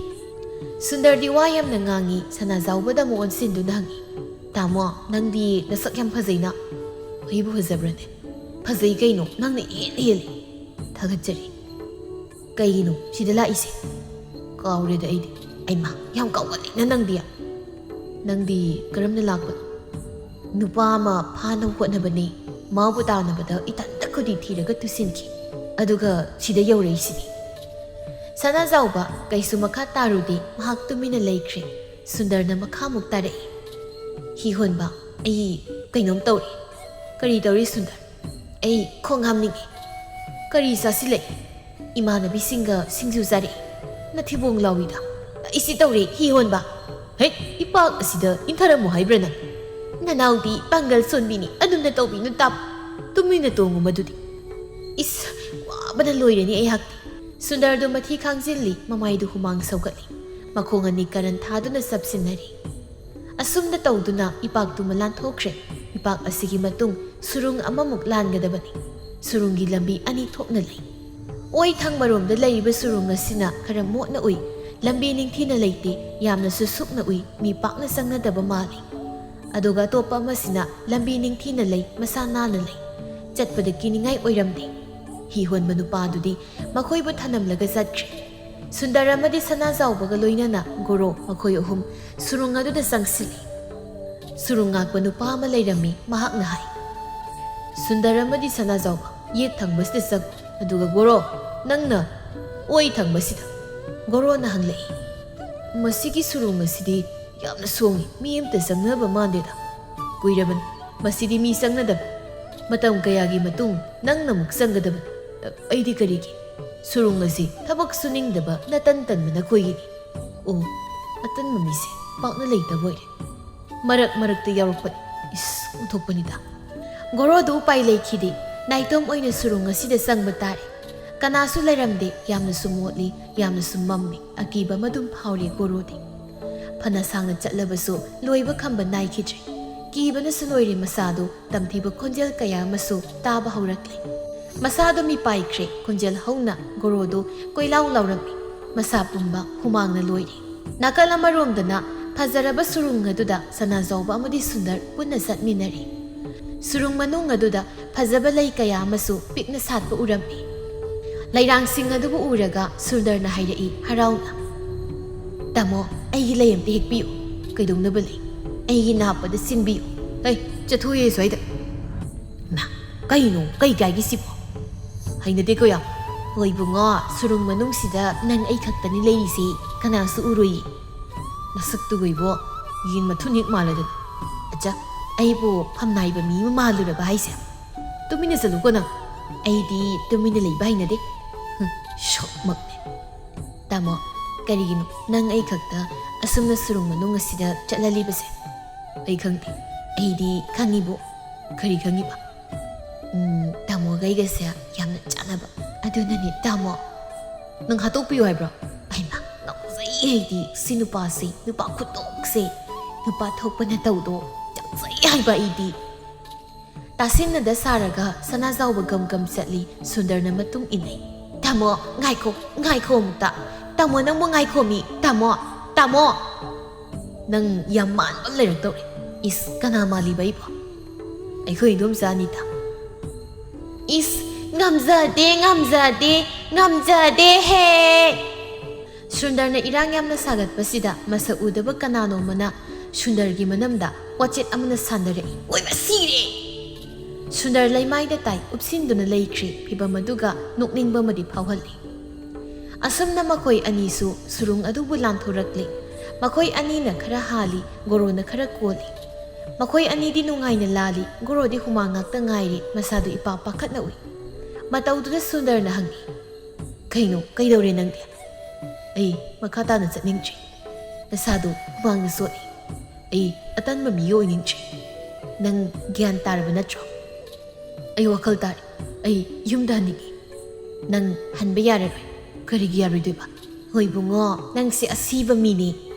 ꯁꯨꯟꯗꯔꯗꯤ ꯋꯥ ꯌꯥꯝꯅ ꯉꯥꯡꯉꯤ, ꯁꯅꯥꯖꯥꯎꯕꯗ ꯑꯃꯨꯛ ꯑꯣꯟꯁꯤꯟꯗꯨꯅ ꯍꯪꯉꯤ, "ꯇꯥꯃꯣ, ꯅꯪꯗꯤ ꯅꯁꯛ ꯌꯥꯝ ꯐꯖꯩꯅ꯫ ꯑꯩꯕꯨ ꯐꯖꯕ꯭ꯔꯅꯦ?" "ꯐꯖꯩ ꯀꯩꯅꯣ, ꯅꯪꯅ ꯏꯍꯦꯟ ꯍꯦꯜꯂꯤ꯫" "ꯊꯥꯒꯠꯆꯔꯤ꯫ ꯀꯩꯒꯤꯅꯣ ꯁꯤꯗ ꯂꯥꯛꯏꯁꯦ?" "ꯀꯥꯎꯔꯦꯗ ꯑꯩꯗꯤ꯫" "ꯑꯩꯃ, ꯌꯥꯝ ꯀꯥꯎꯒꯜꯂꯤꯅ ꯅꯪꯗꯤ꯫" "ꯅꯪꯗꯤ ꯀꯔꯝꯅ ꯂꯥꯛꯄꯅꯣ?" "ꯅꯨꯄꯥ ꯑꯃ ꯐꯥꯅꯕ ꯍꯣꯠꯅꯕꯅꯦ꯫ ꯃꯥꯕꯨ ꯇꯥꯟꯅꯕꯗ ꯏꯊꯟꯇ ꯈꯨꯗꯤ ꯊꯤꯔꯒ ꯇꯨꯁꯤꯟꯈꯤ꯫ ꯑꯗꯨꯒ ꯁꯤꯗ ꯌꯧꯔꯛꯏꯁꯤꯅꯤ꯫" ꯁꯅꯥꯖꯥꯎꯕ ꯀꯩꯁꯨ ꯃꯈꯥ ꯇꯥꯔꯨꯗꯦ, ꯃꯍꯥꯛ ꯇꯨꯃꯤꯟꯅ ꯂꯩꯈ꯭ꯔꯦ꯫ ꯁꯨꯟꯗꯔꯅ ꯃꯈꯥꯃꯨꯛ ꯇꯥꯔꯛꯏ, "ꯍꯤ ꯍꯣꯟꯕ, ꯑꯩ ꯀꯩꯅꯣꯝ ꯇꯧꯔꯦ꯫" "ꯀꯔꯤ ꯇꯧꯔꯤ ꯁꯨꯟꯗꯔ?" "ꯑꯩ ꯈꯣꯡ ꯍꯥꯝꯅꯤꯡꯉꯤ꯫" "ꯀꯔꯤ ꯆꯥꯁꯤꯜꯂꯛꯏ?" "ꯏꯃꯥꯟꯅꯕꯤꯁꯤꯡꯒ ꯁꯤꯡꯖꯨ ꯆꯥꯔꯛꯏ꯫" "ꯅꯊꯤꯕꯣꯡ ꯂꯥꯎꯏꯗ꯫" "ꯑꯩꯁꯤ ꯇꯧꯔꯦ ꯍꯤ ꯍꯣꯟꯕ꯫ ꯍꯦꯛ ꯏꯄꯥꯛ ꯑꯁꯤꯗ ꯏꯟꯊꯔꯝꯃꯨ ꯍꯥꯏꯕ꯭ꯔꯥ ꯅꯪ? ꯅꯅꯥꯎꯗꯤ ꯄꯥꯡꯒꯜ ꯁꯣꯟꯕꯤꯅꯤ, ꯑꯗꯨꯝꯅ ꯇꯧꯕꯤꯅꯨ ꯇꯥꯃꯣ꯫ ꯇꯨꯃꯤꯟꯅ ꯇꯣꯡꯉꯨ ꯃꯗꯨꯗꯤ꯫" "ꯏꯁ, ꯋꯥꯕꯅ ꯂꯣꯏꯔꯅꯤ ꯑꯩꯍꯥꯛꯇꯤ꯫" ꯁꯨꯟꯗꯔꯗꯨ ꯃꯊꯤ ꯈꯥꯡꯖꯤꯜꯂꯤ, ꯃꯃꯥꯏꯗꯨ ꯍꯨꯃꯥꯡ ꯁꯧꯒꯠꯂꯤ꯫ ꯃꯈꯣꯡ ꯑꯅꯤ ꯀꯔꯟ ꯊꯥꯗꯨꯅ ꯆꯞꯁꯤꯟꯅꯔꯤ꯫ ꯑꯁꯨꯝꯅ ꯇꯧꯗꯨꯅ ꯏꯄꯥꯛꯇꯨꯃ ꯂꯥꯟꯊꯣꯛꯈ꯭ꯔꯦ꯫ ꯏꯄꯥꯛ ꯑꯁꯤꯒꯤ ꯃꯇꯨꯡ ꯁꯨꯔꯨꯡ ꯑꯃꯃꯨꯛ ꯂꯥꯟꯒꯗꯕꯅꯤ꯫ ꯁꯨꯔꯨꯡꯒꯤ ꯂꯝꯕꯤ ꯑꯅꯤ ꯊꯣꯛꯅ ꯂꯩ꯫ ꯑꯣꯏ ꯊꯪꯕꯔꯣꯝꯗ ꯂꯩꯔꯤꯕ ꯁꯨꯔꯨꯡ ꯑꯁꯤꯅ ꯈꯔ ꯃꯣꯠꯅ ꯎꯏ, ꯂꯝꯕꯤ ꯅꯤꯡꯊꯤꯅ ꯂꯩꯇꯦ, ꯌꯥꯝꯅꯁꯨ ꯁꯨꯛꯅ ꯎꯏ, ꯃꯤ ꯄꯥꯛꯅ ꯆꯪꯅꯗꯕ ꯃꯥꯜꯂꯤ꯫ ꯑꯗꯨꯒ ꯑꯇꯣꯞꯄ ꯑꯃꯁꯤꯅ ꯂꯝꯕꯤ ꯅꯤꯡꯊꯤꯅ ꯂꯩ, ꯃꯁꯥ ꯅꯥꯟꯅ ꯂꯩ꯫ ꯆꯠꯄꯗ ꯀꯤꯅꯤꯡꯉꯥꯏ ꯑꯣꯏꯔꯝꯗꯦ꯫ ꯍꯤ ꯍꯣꯟꯕ ꯅꯨꯄꯥꯗꯨꯗꯤ ꯃꯈꯣꯏꯕꯨ ꯊꯅꯝꯂꯒ ꯆꯠꯈ꯭ꯔꯦ꯫ ꯁꯨꯟꯗꯔ ꯑꯃꯗꯤ ꯁꯅꯥꯖꯥꯎꯕꯒ ꯂꯣꯏꯅꯅ ꯒꯣꯔꯣ ꯃꯈꯣꯏ ꯑꯍꯨꯝ ꯁꯨꯔꯨꯡ ꯑꯗꯨꯗ ꯆꯪꯁꯤꯜꯂꯤ꯫ ꯁꯨꯔꯨꯡ ꯉꯥꯛꯄ ꯅꯨꯄꯥ ꯑꯃ ꯂꯩꯔꯝꯃꯤ, ꯃꯍꯥꯛꯅ ꯍꯥꯏ, "ꯁꯨꯟꯗꯔ ꯑꯃꯗꯤ ꯁꯅꯥꯖꯥꯎꯕ, ꯌꯦꯠ ꯊꯪꯕꯁꯤꯗ ꯆꯪꯉꯨ, ꯑꯗꯨꯒ ꯒꯣꯔꯣ, ꯅꯪꯅ ꯑꯣꯏ ꯊꯪꯕꯁꯤꯗ꯫" ꯒꯣꯔꯣꯅ ꯍꯪꯂꯛꯏ, "ꯃꯁꯤꯒꯤ ꯁꯨꯔꯨꯡ ꯑꯁꯤꯗꯤ ꯌꯥꯝꯅ ꯁꯣꯡꯉꯤ, ꯃꯤ ꯑꯃꯇ ꯆꯪꯅꯕ ꯃꯥꯟꯗꯦꯗ꯫" "ꯀꯨꯏꯔꯕꯅꯤ ꯃꯁꯤꯗꯤ ꯃꯤ ꯆꯪꯅꯗꯕ꯫ ꯃꯇꯝ ꯀꯌꯥꯒꯤ ꯃꯇꯨꯡ ꯅꯪꯅ ꯑꯃꯨꯛ ꯆꯪꯒꯗꯕꯅꯤ꯫ ꯑꯩꯗꯤ ꯀꯔꯤꯒꯤ?" ꯁꯨꯔꯨꯡ ꯑꯁꯤ ꯊꯕꯛ ꯁꯨꯅꯤꯡꯗꯕ ꯅꯇꯟ ꯇꯟꯕ ꯅꯈꯣꯏꯒꯤꯅꯤ꯫ ꯑꯣ, ꯑꯇꯟꯕ ꯃꯤꯁꯦ ꯄꯥꯛꯅ ꯂꯩꯇꯕ ꯑꯣꯏꯔꯦ꯫ ꯃꯔꯛ ꯃꯔꯛꯇ ꯌꯥꯎꯔꯛꯄꯅꯤ꯫ ꯏꯁ, ꯑꯣꯟꯊꯣꯛꯄꯅꯤꯗ꯫ ꯒꯣꯔꯣꯗꯨ ꯎꯄꯥꯏ ꯂꯩꯈꯤꯗꯦ꯫ ꯅꯥꯏꯇꯣꯝ ꯑꯣꯏꯅ ꯁꯨꯔꯨꯡ ꯑꯁꯤꯗ ꯆꯪꯕ ꯇꯥꯔꯦ꯫ ꯀꯅꯥꯁꯨ ꯂꯩꯔꯝꯗꯦ꯫ ꯌꯥꯝꯅꯁꯨ ꯃꯣꯠꯂꯤ, ꯌꯥꯝꯅꯁꯨ ꯃꯝꯃꯤ꯫ ꯑꯀꯤꯕ ꯑꯃ ꯑꯗꯨꯝ ꯐꯥꯎꯔꯤ ꯒꯣꯔꯣꯗꯤ꯫ ꯐꯅ ꯁꯥꯡꯅ ꯆꯠꯂꯕꯁꯨ ꯂꯣꯏꯕ ꯈꯝꯕ ꯅꯥꯏꯈꯤꯗ꯭ꯔꯦ꯫ ꯀꯤꯕꯅꯁꯨ ꯂꯣꯏꯔꯦ꯫ ꯃꯁꯥꯗꯨ ꯇꯝꯊꯤꯕ ꯈꯣꯟꯖꯦꯜ ꯀꯌꯥ ꯑꯃꯁꯨ ꯇꯥꯕ ꯍꯧꯔꯛꯂꯦ꯫ ꯃꯁꯥꯗꯨ ꯃꯤꯄꯥꯏꯈ꯭ꯔꯦ꯫ ꯈꯣꯟꯖꯦꯜ ꯍꯧꯅ ꯒꯣꯔꯣꯗꯨ ꯀꯣꯏꯂꯥꯎ ꯂꯥꯎꯔꯝꯃꯤ꯫ ꯃꯁꯥ ꯄꯨꯝꯕ ꯍꯨꯃꯥꯡꯅ ꯂꯣꯏꯔꯦ꯫ ꯅꯥꯀꯜ ꯑꯃꯔꯣꯝꯗꯅ ꯐꯖꯔꯕ ꯁꯨꯔꯨꯡ ꯑꯗꯨꯗ ꯁꯅꯥꯖꯥꯎꯕ ꯑꯃꯗꯤ ꯁꯨꯟꯗꯔ ꯄꯨꯟꯅ ꯆꯠꯃꯤꯟꯅꯔꯤ꯫ ꯁꯨꯔꯨꯡ ꯃꯅꯨꯡ ꯑꯗꯨꯗ ꯐꯖꯕ ꯂꯩ ꯀꯌꯥ ꯑꯃꯁꯨ ꯄꯤꯛꯅ ꯁꯥꯠꯄ ꯎꯔꯝꯃꯤ꯫ ꯂꯩꯔꯥꯡꯁꯤꯡ ꯑꯗꯨꯕꯨ ꯎꯔꯒ ꯁꯨꯟꯗꯔꯅ ꯍꯥꯏꯔꯛꯏ ꯍꯔꯥꯎꯅ, "ꯇꯥꯃꯣ, ꯑꯩꯒꯤ ꯂꯩ ꯑꯝꯇ ꯍꯦꯛꯄꯤꯌꯨ꯫ ꯀꯩꯗꯧꯅꯕ ꯂꯩ? ꯑꯩꯒꯤ ꯅꯥꯞꯄꯗ ꯁꯤꯟꯕꯤꯌꯨ꯫ ꯍꯩ, ꯆꯠꯊꯣꯛꯑꯦ ꯁ꯭ꯋꯥꯏꯗ!" ꯃꯥ, ꯀꯩꯅꯣ? ꯀꯩ ꯀꯥꯏꯒꯦ ꯁꯤꯕꯣ? ꯍꯩꯅꯗꯦꯀꯣ ꯌꯥꯝ꯫ ꯍꯣꯏ ꯏꯕꯨꯡꯉꯣ, ꯁꯨꯔꯨꯡ ꯃꯅꯨꯡꯁꯤꯗ ꯅꯪ ꯑꯩ ꯈꯛꯇꯅꯤ ꯂꯩꯔꯤꯁꯦ, ꯀꯅꯥꯁꯨ ꯎꯔꯣꯏꯌꯦ꯫ ꯅꯁꯛꯇꯨꯒ ꯏꯕꯣ, ꯌꯦꯟ ꯃꯊꯨꯟ ꯍꯦꯛ ꯃꯥꯜꯂꯗꯅ꯫ ꯑꯆꯥ, ꯑꯩꯕꯨ ꯐꯝꯅꯥꯏꯕ ꯃꯤ ꯑꯃ ꯃꯥꯜꯂꯨꯔꯕ ꯍꯥꯏꯁꯦ? ꯇꯨꯃꯤꯟꯅ ꯆꯠꯂꯨꯀꯣ ꯅꯪ꯫ ꯑꯩꯗꯤ ꯇꯨꯃꯤꯟꯅ ꯂꯩꯕ ꯍꯩꯅꯗꯦ꯫ ꯍꯨꯝ, ꯁꯣꯛꯃꯛꯅꯦ꯫ ꯇꯥꯃꯣ, ꯀꯔꯤꯒꯤꯅꯣ ꯅꯪ ꯑꯩ ꯈꯛꯇ ꯑꯁꯨꯝꯅ ꯁꯨꯔꯨꯡ ꯃꯅꯨꯡ ꯑꯁꯤꯗ ꯆꯠꯍꯜꯂꯤꯕꯁꯦ? ꯑꯩ ꯈꯪꯗꯦ꯫ ꯑꯩꯗꯤ ꯈꯪꯉꯤꯕꯣ꯫ ꯀꯔꯤ ꯈꯪꯉꯤꯕ? ꯎꯝ, ꯇꯥꯃꯣꯒ ꯑꯩꯒꯁꯦ ꯌꯥꯝꯅ ꯆꯥꯟꯅꯕ꯫ ꯑꯗꯨꯅꯅꯦ, ꯇꯥꯃꯣ꯫ ꯅꯪ ꯍꯥꯠꯇꯣꯛꯄꯤꯌꯨ ꯍꯥꯏꯕ꯭ꯔꯣ? ꯑꯩꯃ, ꯉꯝꯖꯩ ꯑꯩꯗꯤ ꯁꯤ ꯅꯨꯄꯥꯁꯦ, ꯅꯨꯄꯥ ꯈꯨꯇꯣꯛꯁꯦ, ꯅꯨꯄꯥ ꯊꯣꯛꯄ ꯅꯇꯧꯗꯣ ꯌꯥꯝꯖꯩ ꯍꯥꯏꯕ ꯑꯩꯗꯤ꯫ ꯇꯥꯁꯤꯟꯅꯗ ꯁꯥꯔꯒ ꯁꯅꯥꯖꯥꯎꯕ ꯒꯝ ꯒꯝ ꯆꯠꯂꯤ꯫ ꯁꯨꯟꯗꯔꯅ ꯃꯇꯨꯡ ꯏꯟꯅꯩ꯫ "ꯇꯥꯃꯣ, ꯉꯥꯏꯈꯣ, ꯉꯥꯏꯈꯣ ꯑꯃꯨꯛꯇ꯫ ꯇꯥꯃꯣ, ꯅꯪꯕꯨ ꯉꯥꯏꯈꯣꯃꯤ꯫ ꯇꯥꯃꯣ, ꯇꯥꯃꯣ!" "ꯅꯪ ꯌꯥꯝ ꯃꯥꯟꯕ ꯑꯃ ꯂꯩꯔꯛꯇꯧꯔꯦ꯫ ꯏꯁ, ꯀꯅꯥ ꯃꯥꯜꯂꯤꯕ ꯑꯩꯕꯣ?" "ꯑꯩꯈꯣꯏ ꯏꯗꯣꯝꯆꯥ ꯑꯅꯤꯇ꯫" "ꯏꯁ, ꯉꯝꯖꯗꯦ, ꯉꯝꯖꯗꯦ, ꯉꯝꯖꯗꯦ ꯍꯦ!" ꯁꯨꯟꯗꯔꯅ ꯏꯔꯥꯡ ꯌꯥꯝꯅ ꯁꯥꯒꯠꯄꯁꯤꯗ ꯃꯁꯛ ꯎꯗꯕ ꯀꯅꯥꯅꯣꯃꯅ ꯁꯨꯟꯗꯔꯒꯤ ꯃꯅꯝꯗ ꯋꯥꯆꯦꯠ ꯑꯃꯅ ꯁꯥꯟꯅꯔꯛꯏ꯫ "ꯑꯣꯏꯕ ꯁꯤꯔꯦ!" ꯁꯨꯟꯗꯔ ꯂꯩꯃꯥꯏꯗ ꯇꯥꯏ, ꯎꯞꯁꯤꯟꯗꯨꯅ ꯂꯩꯈ꯭ꯔꯦ꯫ ꯐꯤꯚꯝ ꯑꯗꯨꯒ ꯅꯣꯛꯅꯤꯡꯕ ꯑꯃꯗꯤ ꯐꯥꯎꯍꯜꯂꯤ꯫ ꯑꯁꯨꯝꯅ ꯃꯈꯣꯏ ꯑꯅꯤꯁꯨ ꯁꯨꯔꯨꯡ ꯑꯗꯨꯕꯨ ꯂꯥꯟꯊꯣꯔꯛꯂꯦ꯫ ꯃꯈꯣꯏ ꯑꯅꯤꯅ ꯈꯔ ꯍꯥꯜꯂꯤ, ꯒꯣꯔꯣꯅ ꯈꯔ ꯀꯣꯜꯂꯤ꯫ ꯃꯈꯣꯏ ꯑꯅꯤꯗꯤ ꯅꯨꯡꯉꯥꯏꯅ ꯂꯥꯜꯂꯤ꯫ ꯒꯣꯔꯣꯗꯤ ꯍꯨꯃꯥꯡ ꯉꯥꯛꯇ ꯉꯥꯏꯔꯦ, ꯃꯁꯥꯗꯨ ꯏꯄꯥ ꯄꯥꯈꯠꯅ ꯎꯏ꯫ ꯃꯇꯧꯗꯨꯗ ꯁꯨꯟꯗꯔꯅ ꯍꯪꯉꯤ, "ꯀꯩꯅꯣ, ꯀꯩꯗꯧꯔꯦ ꯅꯪꯗꯤ?" "ꯑꯩ ꯃꯈꯥ ꯇꯥꯅ ꯆꯠꯅꯤꯡꯗ꯭ꯔꯤ꯫ ꯅꯁꯥꯗꯣ ꯍꯨꯃꯥꯡꯅ ꯆꯣꯠꯂꯤ꯫ ꯑꯩ ꯑꯇꯟꯕ ꯃꯤ ꯑꯣꯏꯅꯤꯡꯗ꯭ꯔꯤ꯫ ꯅꯪ ꯒ꯭ꯌꯥꯟ ꯇꯥꯔꯕ ꯅꯠꯇ꯭ꯔꯣ?" "ꯑꯩ ꯋꯥꯈꯜ ꯇꯥꯔꯦ꯫ ꯑꯩ ꯌꯨꯝꯗ ꯍꯟꯅꯤꯡꯉꯤ꯫" "ꯅꯪ ꯍꯟꯕ ꯌꯥꯔꯔꯣꯏ꯫" "ꯀꯔꯤꯒꯤ ꯌꯥꯔꯣꯏꯗꯣꯏꯕ?" "ꯍꯣꯏ ꯏꯕꯨꯡꯉꯣ, ꯅꯪꯁꯦ ꯑꯁꯤꯕ ꯃꯤꯅꯤ꯫"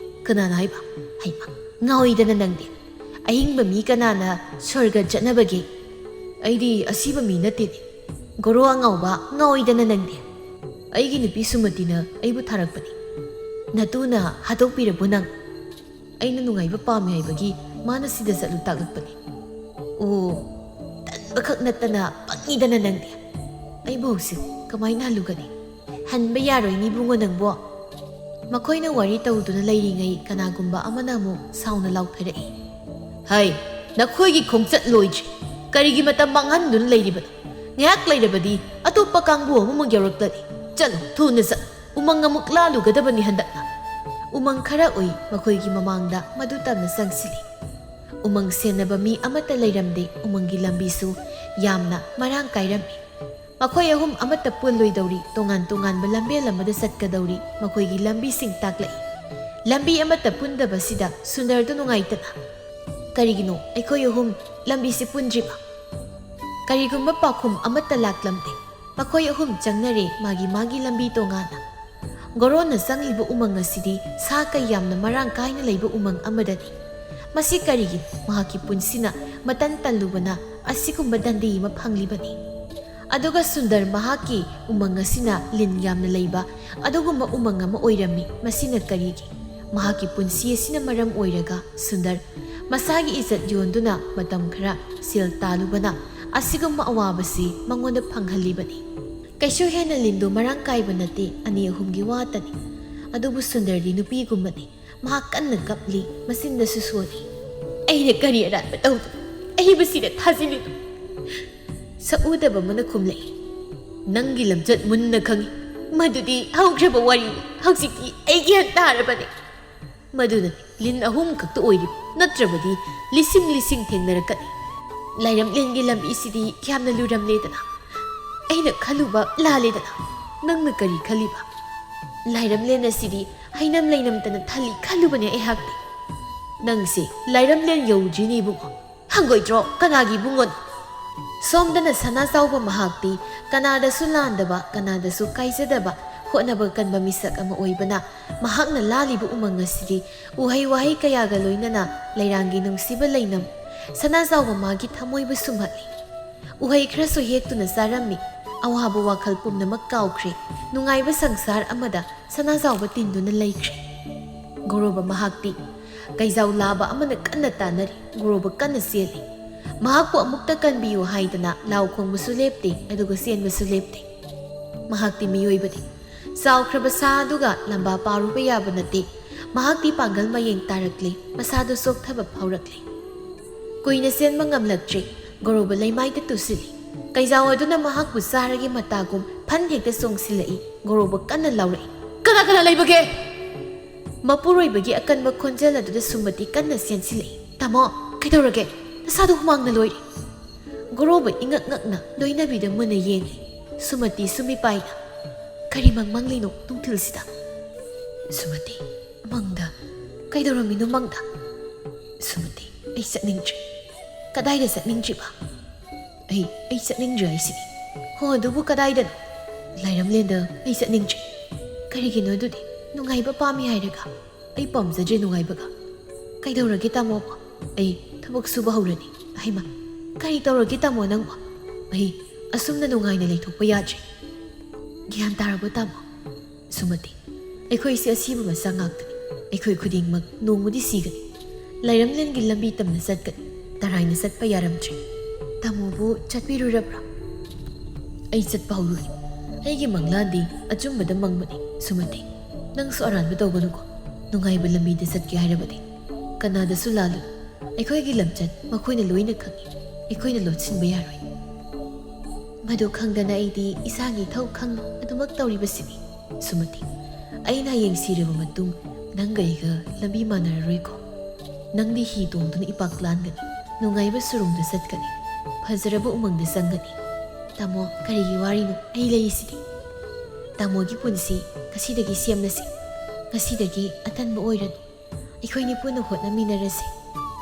"ꯀꯅꯥꯅ ꯍꯥꯏꯕ?" "ꯍꯩꯃ, ꯉꯥꯎꯏꯗꯅ ꯅꯪꯗꯤ꯫ ꯑꯍꯤꯡꯕ ꯃꯤ ꯀꯅꯥꯅ ꯁ꯭ꯋꯔꯒ ꯆꯠꯅꯕꯒꯦ?" "ꯑꯩꯗꯤ ꯑꯁꯤꯕ ꯃꯤ ꯅꯠꯇꯦꯅꯦ꯫" "ꯒꯣꯔꯣ ꯑꯉꯥꯎꯕ, ꯉꯥꯎꯏꯗꯅ ꯅꯪꯗꯤ꯫ ꯑꯩꯒꯤ ꯅꯨꯄꯤ ꯁꯨꯃꯇꯤꯅ ꯑꯩꯕꯨ ꯊꯥꯔꯛꯄꯅꯤ꯫" "ꯅꯇꯨꯅ ꯍꯥꯠꯇꯣꯛꯄꯤꯔꯕꯣ ꯅꯪ?" "ꯑꯩꯅ ꯅꯨꯡꯉꯥꯏꯕ ꯄꯥꯝꯃꯤ ꯍꯥꯏꯕꯒꯤ ꯃꯥꯅ ꯁꯤꯗ ꯆꯠꯂꯨ ꯇꯥꯛꯂꯛꯄꯅꯤ꯫" "ꯑꯣ, ꯇꯟꯕꯈꯛ ꯅꯠꯇꯅ ꯄꯪꯉꯤꯗꯅ ꯅꯪꯗꯤ꯫ ꯑꯩꯕꯨ ꯍꯧꯖꯤꯛ ꯀꯃꯥꯏꯅ ꯍꯜꯂꯨꯒꯅꯤ?" "ꯍꯟꯕ ꯌꯥꯔꯣꯏꯅꯦ ꯏꯕꯨꯡꯉꯣ ꯅꯪꯕꯣ꯫" ꯃꯈꯣꯏꯅ ꯋꯥꯔꯤ ꯇꯧꯗꯨꯅ ꯂꯩꯔꯤꯉꯩ ꯀꯅꯥꯒꯨꯝꯕ ꯑꯃꯅ ꯑꯃꯨꯛ ꯁꯥꯎꯅ ꯂꯥꯎꯊꯔꯛꯏ꯫ "ꯍꯩ, ꯅꯈꯣꯏꯒꯤ ꯈꯣꯡꯆꯠ ꯂꯣꯏꯗ꯭ꯔꯤ꯫ ꯀꯔꯤꯒꯤ ꯃꯇꯝ ꯃꯥꯡꯍꯟꯗꯨꯅ ꯂꯩꯔꯤꯕꯅꯣ? ꯉꯥꯏꯍꯥꯛ ꯂꯩꯔꯕꯗꯤ ꯑꯇꯣꯞꯄ ꯀꯥꯡꯕꯨ ꯑꯃꯃꯨꯛ ꯌꯧꯔꯛꯂꯅꯤ꯫ ꯆꯠꯂꯨ, ꯊꯨꯅ ꯆꯠꯂꯨ꯫ ꯎꯃꯪ ꯑꯃꯨꯛ ꯂꯥꯜꯂꯨꯒꯗꯕꯅꯤ ꯍꯟꯗꯛꯅ꯫" ꯎꯃꯪ ꯈꯔ ꯎꯏ꯫ ꯃꯈꯣꯏꯒꯤ ꯃꯃꯥꯡꯗ ꯃꯗꯨ ꯇꯝꯅ ꯆꯪꯁꯤꯜꯂꯤ꯫ ꯎꯃꯪ ꯁꯦꯟꯅꯕ ꯃꯤ ꯑꯃꯠꯇ ꯂꯩꯔꯝꯗꯦ꯫ ꯎꯃꯪꯒꯤ ꯂꯝꯕꯤꯁꯨ ꯌꯥꯝꯅ ꯃꯔꯥꯡ ꯀꯥꯏꯔꯝꯃꯤ꯫ ꯃꯈꯣꯏ ꯑꯍꯨꯝ ꯑꯃꯠꯇ ꯄꯨꯜꯂꯣꯏꯗꯧꯔꯤ, ꯇꯣꯉꯥꯟ ꯇꯣꯉꯥꯟꯕ ꯂꯝꯕꯦꯜ ꯑꯃꯗ ꯆꯠꯀꯗꯧꯔꯤ꯫ ꯃꯈꯣꯏꯒꯤ ꯂꯝꯕꯤꯁꯤꯡ ꯇꯥꯛꯂꯛꯏ꯫ ꯂꯝꯕꯤ ꯑꯃꯠꯇ ꯄꯨꯟꯗꯕꯁꯤꯗ ꯁꯨꯟꯗꯔꯗꯨ ꯅꯨꯡꯉꯥꯏꯇꯅ, "ꯀꯔꯤꯒꯤꯅꯣ ꯑꯩꯈꯣꯏ ꯑꯍꯨꯝ ꯂꯝꯕꯤꯁꯤ ꯄꯨꯟꯗ꯭ꯔꯤꯕ?" ꯀꯔꯤꯒꯨꯝꯕ ꯄꯥꯎꯈꯨꯝ ꯑꯃꯠꯇ ꯂꯥꯛꯂꯝꯗꯦ꯫ ꯃꯈꯣꯏ ꯑꯍꯨꯝ ꯆꯪꯅꯔꯦ ꯃꯥꯒꯤ ꯃꯥꯒꯤ ꯂꯝꯕꯤ ꯇꯣꯉꯥꯟꯅ꯫ ꯒꯣꯔꯣꯅ ꯆꯪꯂꯤꯕ ꯎꯃꯪ ꯑꯁꯤꯗꯤ ꯁꯥ ꯀꯩ ꯌꯥꯝꯅ ꯃꯔꯥꯡ ꯀꯥꯏꯅ ꯂꯩꯕ ꯎꯃꯪ ꯑꯃꯗꯅꯤ꯫ ꯃꯁꯤ ꯀꯔꯤꯒꯤꯅꯣ? ꯃꯍꯥꯛꯀꯤ ꯄꯨꯟꯁꯤꯅ ꯃꯇꯟ ꯇꯜꯂꯨꯕꯅ ꯑꯁꯤꯒꯨꯝꯕ ꯗꯟꯗꯤ ꯑꯃ ꯐꯪꯂꯤꯕꯅꯤ꯫ ꯑꯗꯨꯒ ꯁꯨꯟꯗꯔ ꯃꯍꯥꯛꯀꯤ ꯎꯃꯪ ꯑꯁꯤꯅ ꯂꯤꯟ ꯌꯥꯝꯅ ꯂꯩꯕ ꯑꯗꯨꯒꯨꯝꯕ ꯎꯃꯪ ꯑꯃ ꯑꯣꯏꯔꯝꯃꯤ꯫ ꯃꯁꯤꯅ ꯀꯔꯤꯒꯤ? ꯃꯍꯥꯛꯀꯤ ꯄꯨꯟꯁꯤ ꯑꯁꯤꯅ ꯃꯔꯝ ꯑꯣꯏꯔꯒ ꯁꯨꯟꯗꯔ ꯃꯁꯥꯒꯤ ꯏꯖꯠ ꯌꯣꯟꯗꯨꯅ ꯃꯇꯝ ꯈꯔ ꯁꯦꯜ ꯇꯥꯜꯂꯨꯕꯅ ꯑꯁꯤꯒꯨꯝꯕ ꯑꯋꯥꯕꯁꯤ ꯃꯉꯣꯟꯗ ꯐꯪꯍꯜꯂꯤꯕꯅꯤ꯫ ꯀꯩꯁꯨ ꯍꯦꯟꯅ ꯂꯤꯟꯗꯨ ꯃꯔꯥꯡ ꯀꯥꯏꯕ ꯅꯠꯇꯦ, ꯑꯅꯤ ꯑꯍꯨꯝꯒꯤ ꯋꯥꯇꯅꯤ꯫ ꯑꯗꯨꯕꯨ ꯁꯨꯟꯗꯔꯗꯤ ꯅꯨꯄꯤꯒꯨꯝꯕꯅꯤ꯫ ꯃꯍꯥꯛ ꯀꯟꯅ ꯀꯞꯂꯤ, ꯃꯆꯤꯟꯗꯁꯨ ꯁꯣꯜꯂꯤ꯫ "ꯑꯩꯅ ꯀꯔꯤ ꯑꯔꯥꯟꯕ ꯇꯧꯗꯨꯅ ꯑꯩꯕꯨ ꯁꯤꯗ ꯊꯥꯖꯤꯜꯂꯤꯅꯣ?" ꯁꯛꯎꯗꯕ ꯑꯃꯅ ꯈꯨꯝꯂꯛꯏ꯫ "ꯅꯪꯒꯤ ꯂꯝꯆꯠ ꯃꯨꯟꯅ ꯈꯪꯏ꯫ ꯃꯗꯨꯗꯤ ꯍꯧꯈ꯭ꯔꯕ ꯋꯥꯔꯤꯅꯤ꯫ ꯍꯧꯖꯤꯛꯇꯤ ꯑꯩ ꯒ꯭ꯌꯥꯟ ꯇꯥꯔꯕꯅꯤ꯫" "ꯃꯗꯨꯅꯅꯤ, ꯂꯤꯟ ꯑꯍꯨꯝ ꯈꯛꯇ ꯑꯣꯏꯔꯤꯕ, ꯅꯠꯇ꯭ꯔꯕꯗꯤ ꯂꯤꯁꯤꯡ ꯂꯤꯁꯤꯡ ꯊꯦꯡꯅꯔꯛꯀꯅꯤ꯫ ꯂꯥꯏꯔꯝꯂꯦꯟꯒꯤ ꯂꯝꯕꯤꯁꯤꯗꯤ ꯌꯥꯝꯅ ꯂꯨꯔꯝꯂꯦꯗꯅ꯫ ꯑꯩꯅ ꯈꯜꯂꯨꯕ ꯂꯥꯜꯂꯦꯗꯅ꯫" "ꯅꯪꯅ ꯀꯔꯤ ꯈꯜꯂꯤꯕ? ꯂꯥꯏꯔꯝꯂꯦꯟ ꯑꯁꯤꯗꯤ ꯍꯩꯅꯝ ꯂꯩꯅꯝꯇꯅ ꯊꯜꯂꯤ ꯈꯜꯂꯨꯕꯅꯦ ꯑꯩꯍꯥꯛꯇꯤ꯫ ꯅꯪꯁꯦ ꯂꯥꯏꯔꯝꯂꯦꯟ ꯌꯧꯗ꯭ꯔꯤꯅꯦ ꯏꯕꯨꯡꯉꯣ꯫ ꯍꯪꯒꯣꯏꯗ꯭ꯔꯣ? ꯀꯅꯥꯒꯤ ꯏꯕꯨꯡꯉꯣꯅꯣ?" ꯁꯣꯝꯗꯅ ꯁꯅꯥꯖꯥꯎꯕ ꯃꯍꯥꯛꯇꯤ ꯀꯅꯥꯗꯁꯨ ꯂꯥꯟꯗꯕ, ꯀꯅꯥꯗꯁꯨ ꯀꯥꯏꯖꯗꯕ, ꯍꯣꯠꯅꯕ ꯀꯟꯕ ꯃꯤꯁꯛ ꯑꯃ ꯑꯣꯏꯕꯅ, ꯃꯍꯥꯛꯅ ꯂꯥꯜꯂꯤꯕ ꯎꯃꯪ ꯑꯁꯤꯗꯤ ꯎꯍꯩ ꯋꯥꯍꯩ ꯀꯌꯥꯒ ꯂꯣꯏꯅꯅ ꯂꯩꯔꯥꯡꯒꯤ ꯅꯨꯡꯁꯤꯕ ꯂꯩꯅꯝ ꯁꯅꯥꯖꯥꯎꯕ ꯃꯥꯒꯤ ꯊꯃꯣꯏꯕꯨ ꯁꯨꯝꯍꯠꯂꯤ꯫ ꯎꯍꯩ ꯈꯔꯁꯨ ꯍꯦꯛꯇꯨꯅ ꯆꯥꯔꯝꯃꯤ꯫ ꯑꯋꯥꯕ ꯋꯥꯈꯜ ꯄꯨꯝꯅꯃꯛ ꯀꯥꯎꯈ꯭ꯔꯦ꯫ ꯅꯨꯡꯉꯥꯏꯕ ꯁꯪꯁꯥꯔ ꯑꯃꯗ ꯁꯅꯥꯖꯥꯎꯕ ꯇꯤꯟꯗꯨꯅ ꯂꯩꯈ꯭ꯔꯦ꯫ ꯒꯣꯔꯣꯕ ꯃꯍꯥꯛꯇꯤ ꯀꯩꯖꯥꯎ ꯂꯥꯕ ꯑꯃꯅ ꯀꯟꯅ ꯇꯥꯟꯅꯔꯤ꯫ ꯒꯣꯔꯣꯕ ꯀꯟꯅ ꯆꯦꯜꯂꯤ꯫ ꯃꯍꯥꯛꯄꯨ ꯑꯃꯨꯛꯇ ꯀꯟꯕꯤꯌꯨ ꯍꯥꯏꯗꯅ ꯂꯥꯎ ꯈꯣꯡꯕꯁꯨ ꯂꯦꯞꯇꯦ, ꯑꯗꯨꯒ ꯆꯦꯟꯕꯁꯨ ꯂꯦꯞꯇꯦ꯫ ꯃꯍꯥꯛꯇꯤ ꯃꯤꯑꯣꯏꯕꯅꯤ꯫ ꯆꯥꯎꯈ꯭ꯔꯕ ꯁꯥ ꯑꯗꯨꯒ ꯂꯝꯕꯥ ꯄꯥꯔꯨꯕ ꯌꯥꯕ ꯅꯠꯇꯦ꯫ ꯃꯍꯥꯛꯇꯤ ꯄꯥꯡꯒꯜ ꯃꯌꯦꯡ ꯇꯥꯔꯛꯂꯦ, ꯃꯁꯥꯗꯨ ꯆꯣꯛꯊꯕ ꯐꯥꯎꯔꯛꯂꯦ꯫ ꯀꯨꯏꯅ ꯆꯦꯟꯕ ꯉꯝꯂꯛꯇ꯭ꯔꯦ꯫ ꯒꯣꯔꯣꯕ ꯂꯩꯃꯥꯏꯗ ꯇꯨꯁꯤꯜꯂꯤ꯫ ꯀꯩꯖꯥꯎ ꯑꯗꯨꯅ ꯃꯍꯥꯛꯄꯨ ꯆꯥꯔꯒꯦ ꯃꯇꯥꯒꯨꯝ ꯐꯟ ꯍꯦꯛꯇ ꯆꯣꯡꯁꯤꯜꯂꯛꯏ꯫ ꯒꯣꯔꯣꯕ ꯀꯟꯅ ꯂꯥꯎꯔꯛꯏ, "ꯀꯅꯥ ꯀꯅꯥ ꯂꯩꯕꯒꯦ?" ꯃꯄꯨꯔꯣꯏꯕꯒꯤ ꯑꯀꯟꯕ ꯈꯣꯟꯖꯦꯜ ꯑꯗꯨꯗ ꯁꯨꯃꯇꯤ ꯀꯟꯅ ꯆꯦꯟꯁꯤꯜꯂꯛꯏ꯫ "ꯇꯥꯃꯣ, ꯀꯩꯗꯧꯔꯒꯦ? ꯅꯁꯥꯗꯨ ꯍꯨꯃꯥꯡꯅ ꯂꯣꯏꯔꯦ꯫" ꯒꯣꯔꯣꯕ ꯏꯉꯛ ꯉꯛꯅ ꯂꯣꯏꯅꯕꯤꯗ ꯃꯨꯟꯅ ꯌꯦꯡꯂꯤ꯫ ꯁꯨꯃꯇꯤꯁꯨ ꯃꯤꯄꯥꯏꯅ, "ꯀꯔꯤ ꯃꯪ ꯃꯪꯂꯤꯅꯣ ꯅꯨꯡꯊꯤꯜꯁꯤꯗ?" ꯁꯨꯃꯇꯤ, "ꯃꯪꯗ ꯀꯩꯗꯧꯔꯝꯃꯤꯅꯣ ꯃꯪꯗ?" ꯁꯨꯃꯇꯤ, "ꯑꯩ ꯆꯠꯅꯤꯡꯗ꯭ꯔꯦ꯫" "ꯀꯗꯥꯏꯗ ꯆꯠꯅꯤꯡꯗ꯭ꯔꯤꯕ?" "ꯑꯩ, ꯑꯩ ꯆꯠꯅꯤꯡꯗ꯭ꯔꯦ ꯍꯥꯏꯁꯤꯗꯤ꯫" "ꯍꯣ, ꯑꯗꯨꯕꯨ ꯀꯗꯥꯏꯗꯅꯣ?" "ꯂꯥꯏꯔꯝꯂꯦꯟꯗ ꯑꯩ ꯆꯠꯅꯤꯡꯗ꯭ꯔꯦ꯫" "ꯀꯔꯤꯒꯤꯅꯣ ꯑꯗꯨꯗꯤ? ꯅꯨꯡꯉꯥꯏꯕ ꯄꯥꯝꯃꯤ ꯍꯥꯏꯔꯒ?" "ꯑꯩ ꯄꯥꯝꯖꯗ꯭ꯔꯦ ꯅꯨꯡꯉꯥꯏꯕꯒ꯫" "ꯀꯩꯗꯧꯔꯒꯦ ꯇꯥꯃꯣꯕꯣ?" "ꯑꯩ ꯊꯕꯛ ꯁꯨꯕ ꯍꯧꯔꯅꯤ꯫" "ꯑꯍꯩꯃ, ꯀꯔꯤ ꯇꯧꯔꯒꯦ ꯇꯥꯃꯣ ꯅꯪꯕꯣ?" "ꯑꯩ ꯑꯁꯨꯝꯅ ꯅꯨꯡꯉꯥꯏꯅ ꯂꯩꯊꯣꯛꯄ ꯌꯥꯗ꯭ꯔꯦ꯫" "ꯒ꯭ꯌꯥꯟ ꯇꯥꯔꯕꯣ ꯇꯥꯃꯣ?" ꯁꯨꯃꯇꯤ, "ꯑꯩꯈꯣꯏꯁꯦ ꯑꯁꯤꯕ ꯃꯆꯥ ꯉꯥꯛꯇꯅꯤ꯫ ꯑꯩꯈꯣꯏ ꯈꯨꯗꯤꯡꯃꯛ ꯅꯣꯡꯃꯗꯤ ꯁꯤꯒꯅꯤ꯫ ꯂꯥꯏꯔꯝꯂꯦꯟꯒꯤ ꯂꯝꯕꯤ ꯇꯝꯅ ꯆꯠꯀꯅꯤ꯫ ꯇꯔꯥꯏꯅ ꯆꯠꯄ ꯌꯥꯔꯝꯗ꯭ꯔꯦ꯫" "ꯇꯥꯃꯣꯕꯨ ꯆꯠꯄꯤꯔꯣꯏꯔꯕ꯭ꯔꯥ?" "ꯑꯩ ꯆꯠꯄ ꯍꯧꯔꯣꯏ꯫ ꯑꯩꯒꯤ ꯃꯪꯂꯥꯟꯗꯤ ꯑꯆꯨꯝꯕꯗ ꯃꯪꯕꯅꯤ ꯁꯨꯃꯇꯤ꯫ ꯅꯪꯁꯨ ꯑꯔꯥꯟꯕ ꯇꯧꯒꯅꯨꯀꯣ꯫ ꯅꯨꯡꯉꯥꯏꯕ ꯂꯝꯕꯤꯗ ꯆꯠꯀꯦ ꯍꯥꯏꯔꯕꯗꯤ ꯀꯅꯥꯗꯁꯨ ꯂꯥꯜꯂꯨ꯫ ꯑꯩꯈꯣꯏꯒꯤ ꯂꯝꯆꯠ ꯃꯈꯣꯏꯅ ꯂꯣꯏꯅ ꯈꯪꯏ꯫ ꯑꯩꯈꯣꯏꯅ ꯂꯣꯠꯁꯤꯟꯕ ꯌꯥꯔꯣꯏ꯫" "ꯃꯗꯨ ꯈꯪꯗꯅ ꯑꯩꯗꯤ ꯏꯁꯥꯒꯤ ꯏꯊꯧ ꯈꯪꯅ ꯑꯗꯨꯃꯛ ꯇꯧꯔꯤꯕꯁꯤꯅꯤ ꯁꯨꯃꯇꯤ꯫ ꯑꯩꯅ ꯍꯌꯦꯡ ꯁꯤꯔꯕ ꯃꯇꯨꯡ ꯅꯪꯒ ꯑꯩꯒ ꯂꯝꯕꯤ ꯃꯥꯟꯅꯔꯔꯣꯏꯀꯣ꯫ ꯅꯪꯗꯤ ꯍꯤ ꯇꯣꯡꯗꯨꯅ ꯏꯄꯥꯛ ꯂꯥꯟꯒꯅꯤ, ꯅꯨꯡꯉꯥꯏꯕ ꯁꯨꯔꯨꯡꯗ ꯆꯠꯀꯅꯤ, ꯐꯖꯔꯕ ꯎꯃꯪꯗ ꯆꯪꯒꯅꯤ꯫ ꯇꯥꯃꯣ, ꯀꯔꯤꯒꯤ ꯋꯥꯔꯤꯅꯣ? ꯑꯩ ꯂꯩꯔꯤꯁꯤꯗꯤ꯫" ꯇꯥꯃꯣꯒꯤ ꯄꯨꯟꯁꯤ ꯉꯁꯤꯗꯒꯤ ꯁꯦꯝꯂꯁꯤ꯫ ꯉꯁꯤꯗꯒꯤ ꯑꯇꯟꯕ ꯑꯣꯏꯔꯅꯨ꯫ ꯑꯩꯈꯣꯏꯅꯤ ꯄꯨꯟꯅ ꯍꯣꯠꯅꯃꯤꯟꯅꯔꯁꯤ꯫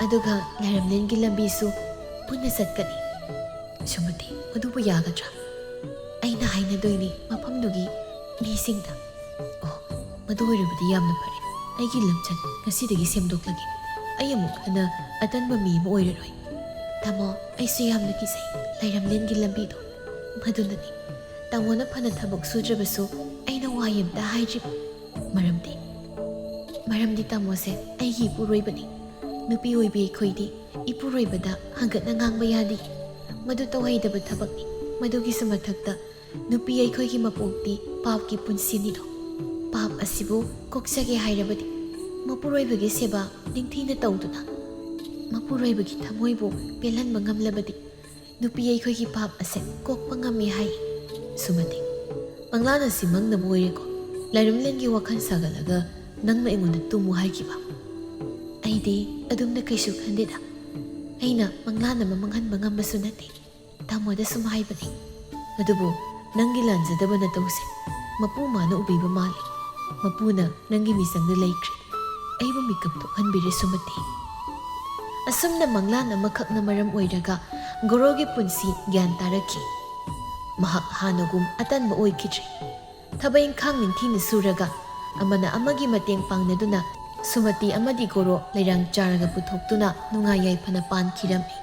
ꯑꯗꯨꯒ ꯂꯥꯏꯔꯝꯂꯦꯟꯒꯤ ꯂꯝꯕꯤꯁꯨ ꯄꯨꯟꯅ ꯆꯠꯀꯅꯤ꯫ ꯁꯨꯃꯇꯤ, ꯃꯗꯨꯕꯨ ꯌꯥꯒꯗ꯭ꯔꯥ? ꯑꯩꯅ ꯍꯥꯏꯅꯗꯣꯏꯅꯤ ꯃꯐꯝꯗꯨꯒꯤ ꯃꯤꯁꯤꯡꯗ꯫ ꯑꯣ, ꯃꯗꯨ ꯑꯣꯏꯔꯕꯗꯤ ꯌꯥꯝꯅ ꯐꯔꯦ꯫ ꯑꯩꯒꯤ ꯂꯝꯆꯠ ꯉꯁꯤꯗꯒꯤ ꯁꯦꯝꯗꯣꯛꯂꯒꯦ꯫ ꯑꯩ ꯑꯃꯨꯛ ꯍꯟꯅ ꯑꯇꯟꯕ ꯃꯤ ꯑꯃ ꯑꯣꯏꯔꯔꯣꯏ꯫ ꯇꯥꯃꯣ, ꯑꯩꯁꯨ ꯌꯥꯝꯅ ꯀꯤꯖꯩ ꯂꯥꯏꯔꯝꯂꯦꯟꯒꯤ ꯂꯝꯕꯤꯗꯣ꯫ ꯃꯗꯨꯅꯅꯤ꯫ ꯇꯥꯃꯣꯅ ꯐꯅ ꯊꯕꯛ ꯁꯨꯗ꯭ꯔꯕꯁꯨ ꯑꯩꯅ ꯋꯥꯍꯩ ꯑꯝꯇ ꯍꯥꯏꯗ꯭ꯔꯤꯕ꯫ ꯃꯔꯝꯗꯤ? ꯃꯔꯝꯗꯤ ꯇꯥꯃꯣꯁꯦ ꯑꯩꯒꯤ ꯏꯄꯨꯔꯣꯏꯕꯅꯤ꯫ ꯅꯨꯄꯤ ꯑꯣꯏꯕꯤ ꯑꯩꯈꯣꯏꯗꯤ ꯏꯄꯨꯔꯣꯏꯕꯗ ꯍꯪꯒꯠꯅ ꯉꯥꯡꯕ ꯌꯥꯗꯦ꯫ ꯃꯗꯨ ꯇꯧꯍꯩꯗꯕ ꯊꯕꯛꯅꯤ꯫ ꯃꯗꯨꯒꯤꯁꯨ ꯃꯊꯛꯇ ꯅꯨꯄꯤ ꯑꯩꯈꯣꯏꯒꯤ ꯃꯄꯣꯛꯇꯤ ꯄꯥꯞꯀꯤ ꯄꯨꯟꯁꯤꯅꯤꯗꯣ꯫ ꯄꯥꯞ ꯑꯁꯤꯕꯨ ꯀꯣꯛꯆꯒꯦ ꯍꯥꯏꯔꯕꯗꯤ ꯃꯄꯨꯔꯣꯏꯕꯒꯤ ꯁꯦꯕꯥ ꯅꯤꯡꯊꯤꯅ ꯇꯧꯗꯨꯅ ꯃꯄꯨꯔꯣꯏꯕꯒꯤ ꯊꯃꯣꯏꯕꯨ ꯄꯦꯜꯍꯟꯕ ꯉꯝꯂꯕꯗꯤ ꯅꯨꯄꯤ ꯑꯩꯈꯣꯏꯒꯤ ꯄꯥꯞ ꯑꯁꯦ ꯀꯣꯛꯄ ꯉꯝꯃꯤ ꯍꯥꯏ꯫ ꯁꯨꯃꯇꯤ, ꯃꯪꯂꯥꯟ ꯑꯁꯤ ꯃꯪꯅꯕ ꯑꯣꯏꯔꯦꯀꯣ꯫ ꯂꯥꯏꯔꯝꯂꯦꯟꯒꯤ ꯋꯥꯈꯜ ꯁꯥꯒꯠꯂꯒ ꯅꯪꯅ ꯑꯩꯉꯣꯟꯗ ꯇꯨꯝꯃꯨ ꯍꯥꯏꯈꯤꯕ꯫ ꯑꯩꯗꯤ ꯑꯗꯨꯝꯅ ꯀꯩꯁꯨ ꯈꯟꯗꯦꯗ꯫ ꯑꯩꯅ ꯃꯪꯂꯥꯟ ꯑꯃ ꯃꯪꯍꯟꯕ ꯉꯝꯕꯁꯨ ꯅꯠꯇꯦ꯫ ꯇꯥꯃꯣꯗ ꯁꯨꯝ ꯍꯥꯏꯕꯅꯤ꯫ ꯑꯗꯨꯕꯨ ꯅꯪꯒꯤ ꯂꯥꯟꯖꯗꯕ ꯅꯇꯧꯁꯦ ꯃꯄꯨ ꯃꯥꯅ ꯎꯕꯤꯕ ꯃꯥꯜꯂꯤ꯫ ꯃꯄꯨꯅ ꯅꯪꯒꯤ ꯃꯤꯆꯪꯗ ꯂꯩꯈ꯭ꯔꯦ꯫ ꯑꯩꯕꯨ ꯃꯤꯀꯞ ꯊꯣꯛꯍꯟꯕꯤꯔꯦ ꯁꯨꯃꯇꯤ꯫ ꯑꯁꯨꯝꯅ ꯃꯪꯂꯥꯟ ꯑꯃꯈꯛꯅ ꯃꯔꯝ ꯑꯣꯏꯔꯒ ꯒꯣꯔꯣꯒꯤ ꯄꯨꯟꯁꯤ ꯒ꯭ꯌꯥꯟ ꯇꯥꯔꯛꯈꯤ꯫ ꯃꯍꯥꯛ ꯍꯥꯟꯅꯒꯨꯝ ꯑꯇꯟꯕ ꯑꯣꯏꯈꯤꯗ꯭ꯔꯦ꯫ ꯊꯕꯛ ꯏꯪꯈꯥꯡ ꯅꯤꯡꯊꯤꯅ ꯁꯨꯔꯒ ꯑꯃꯅ ꯑꯃꯒꯤ ꯃꯇꯦꯡ ꯄꯥꯡꯅꯗꯨꯅ ꯁꯨꯃꯇꯤ ꯑꯃꯗꯤ ꯒꯣꯔꯣ ꯂꯩꯔꯥꯡ ꯆꯥꯔꯒ ꯄꯨꯊꯣꯛꯇꯨꯅ ꯅꯨꯡꯉꯥꯏ ꯌꯥꯏꯐꯅ ꯄꯥꯟꯈꯤꯔꯝꯃꯤ꯫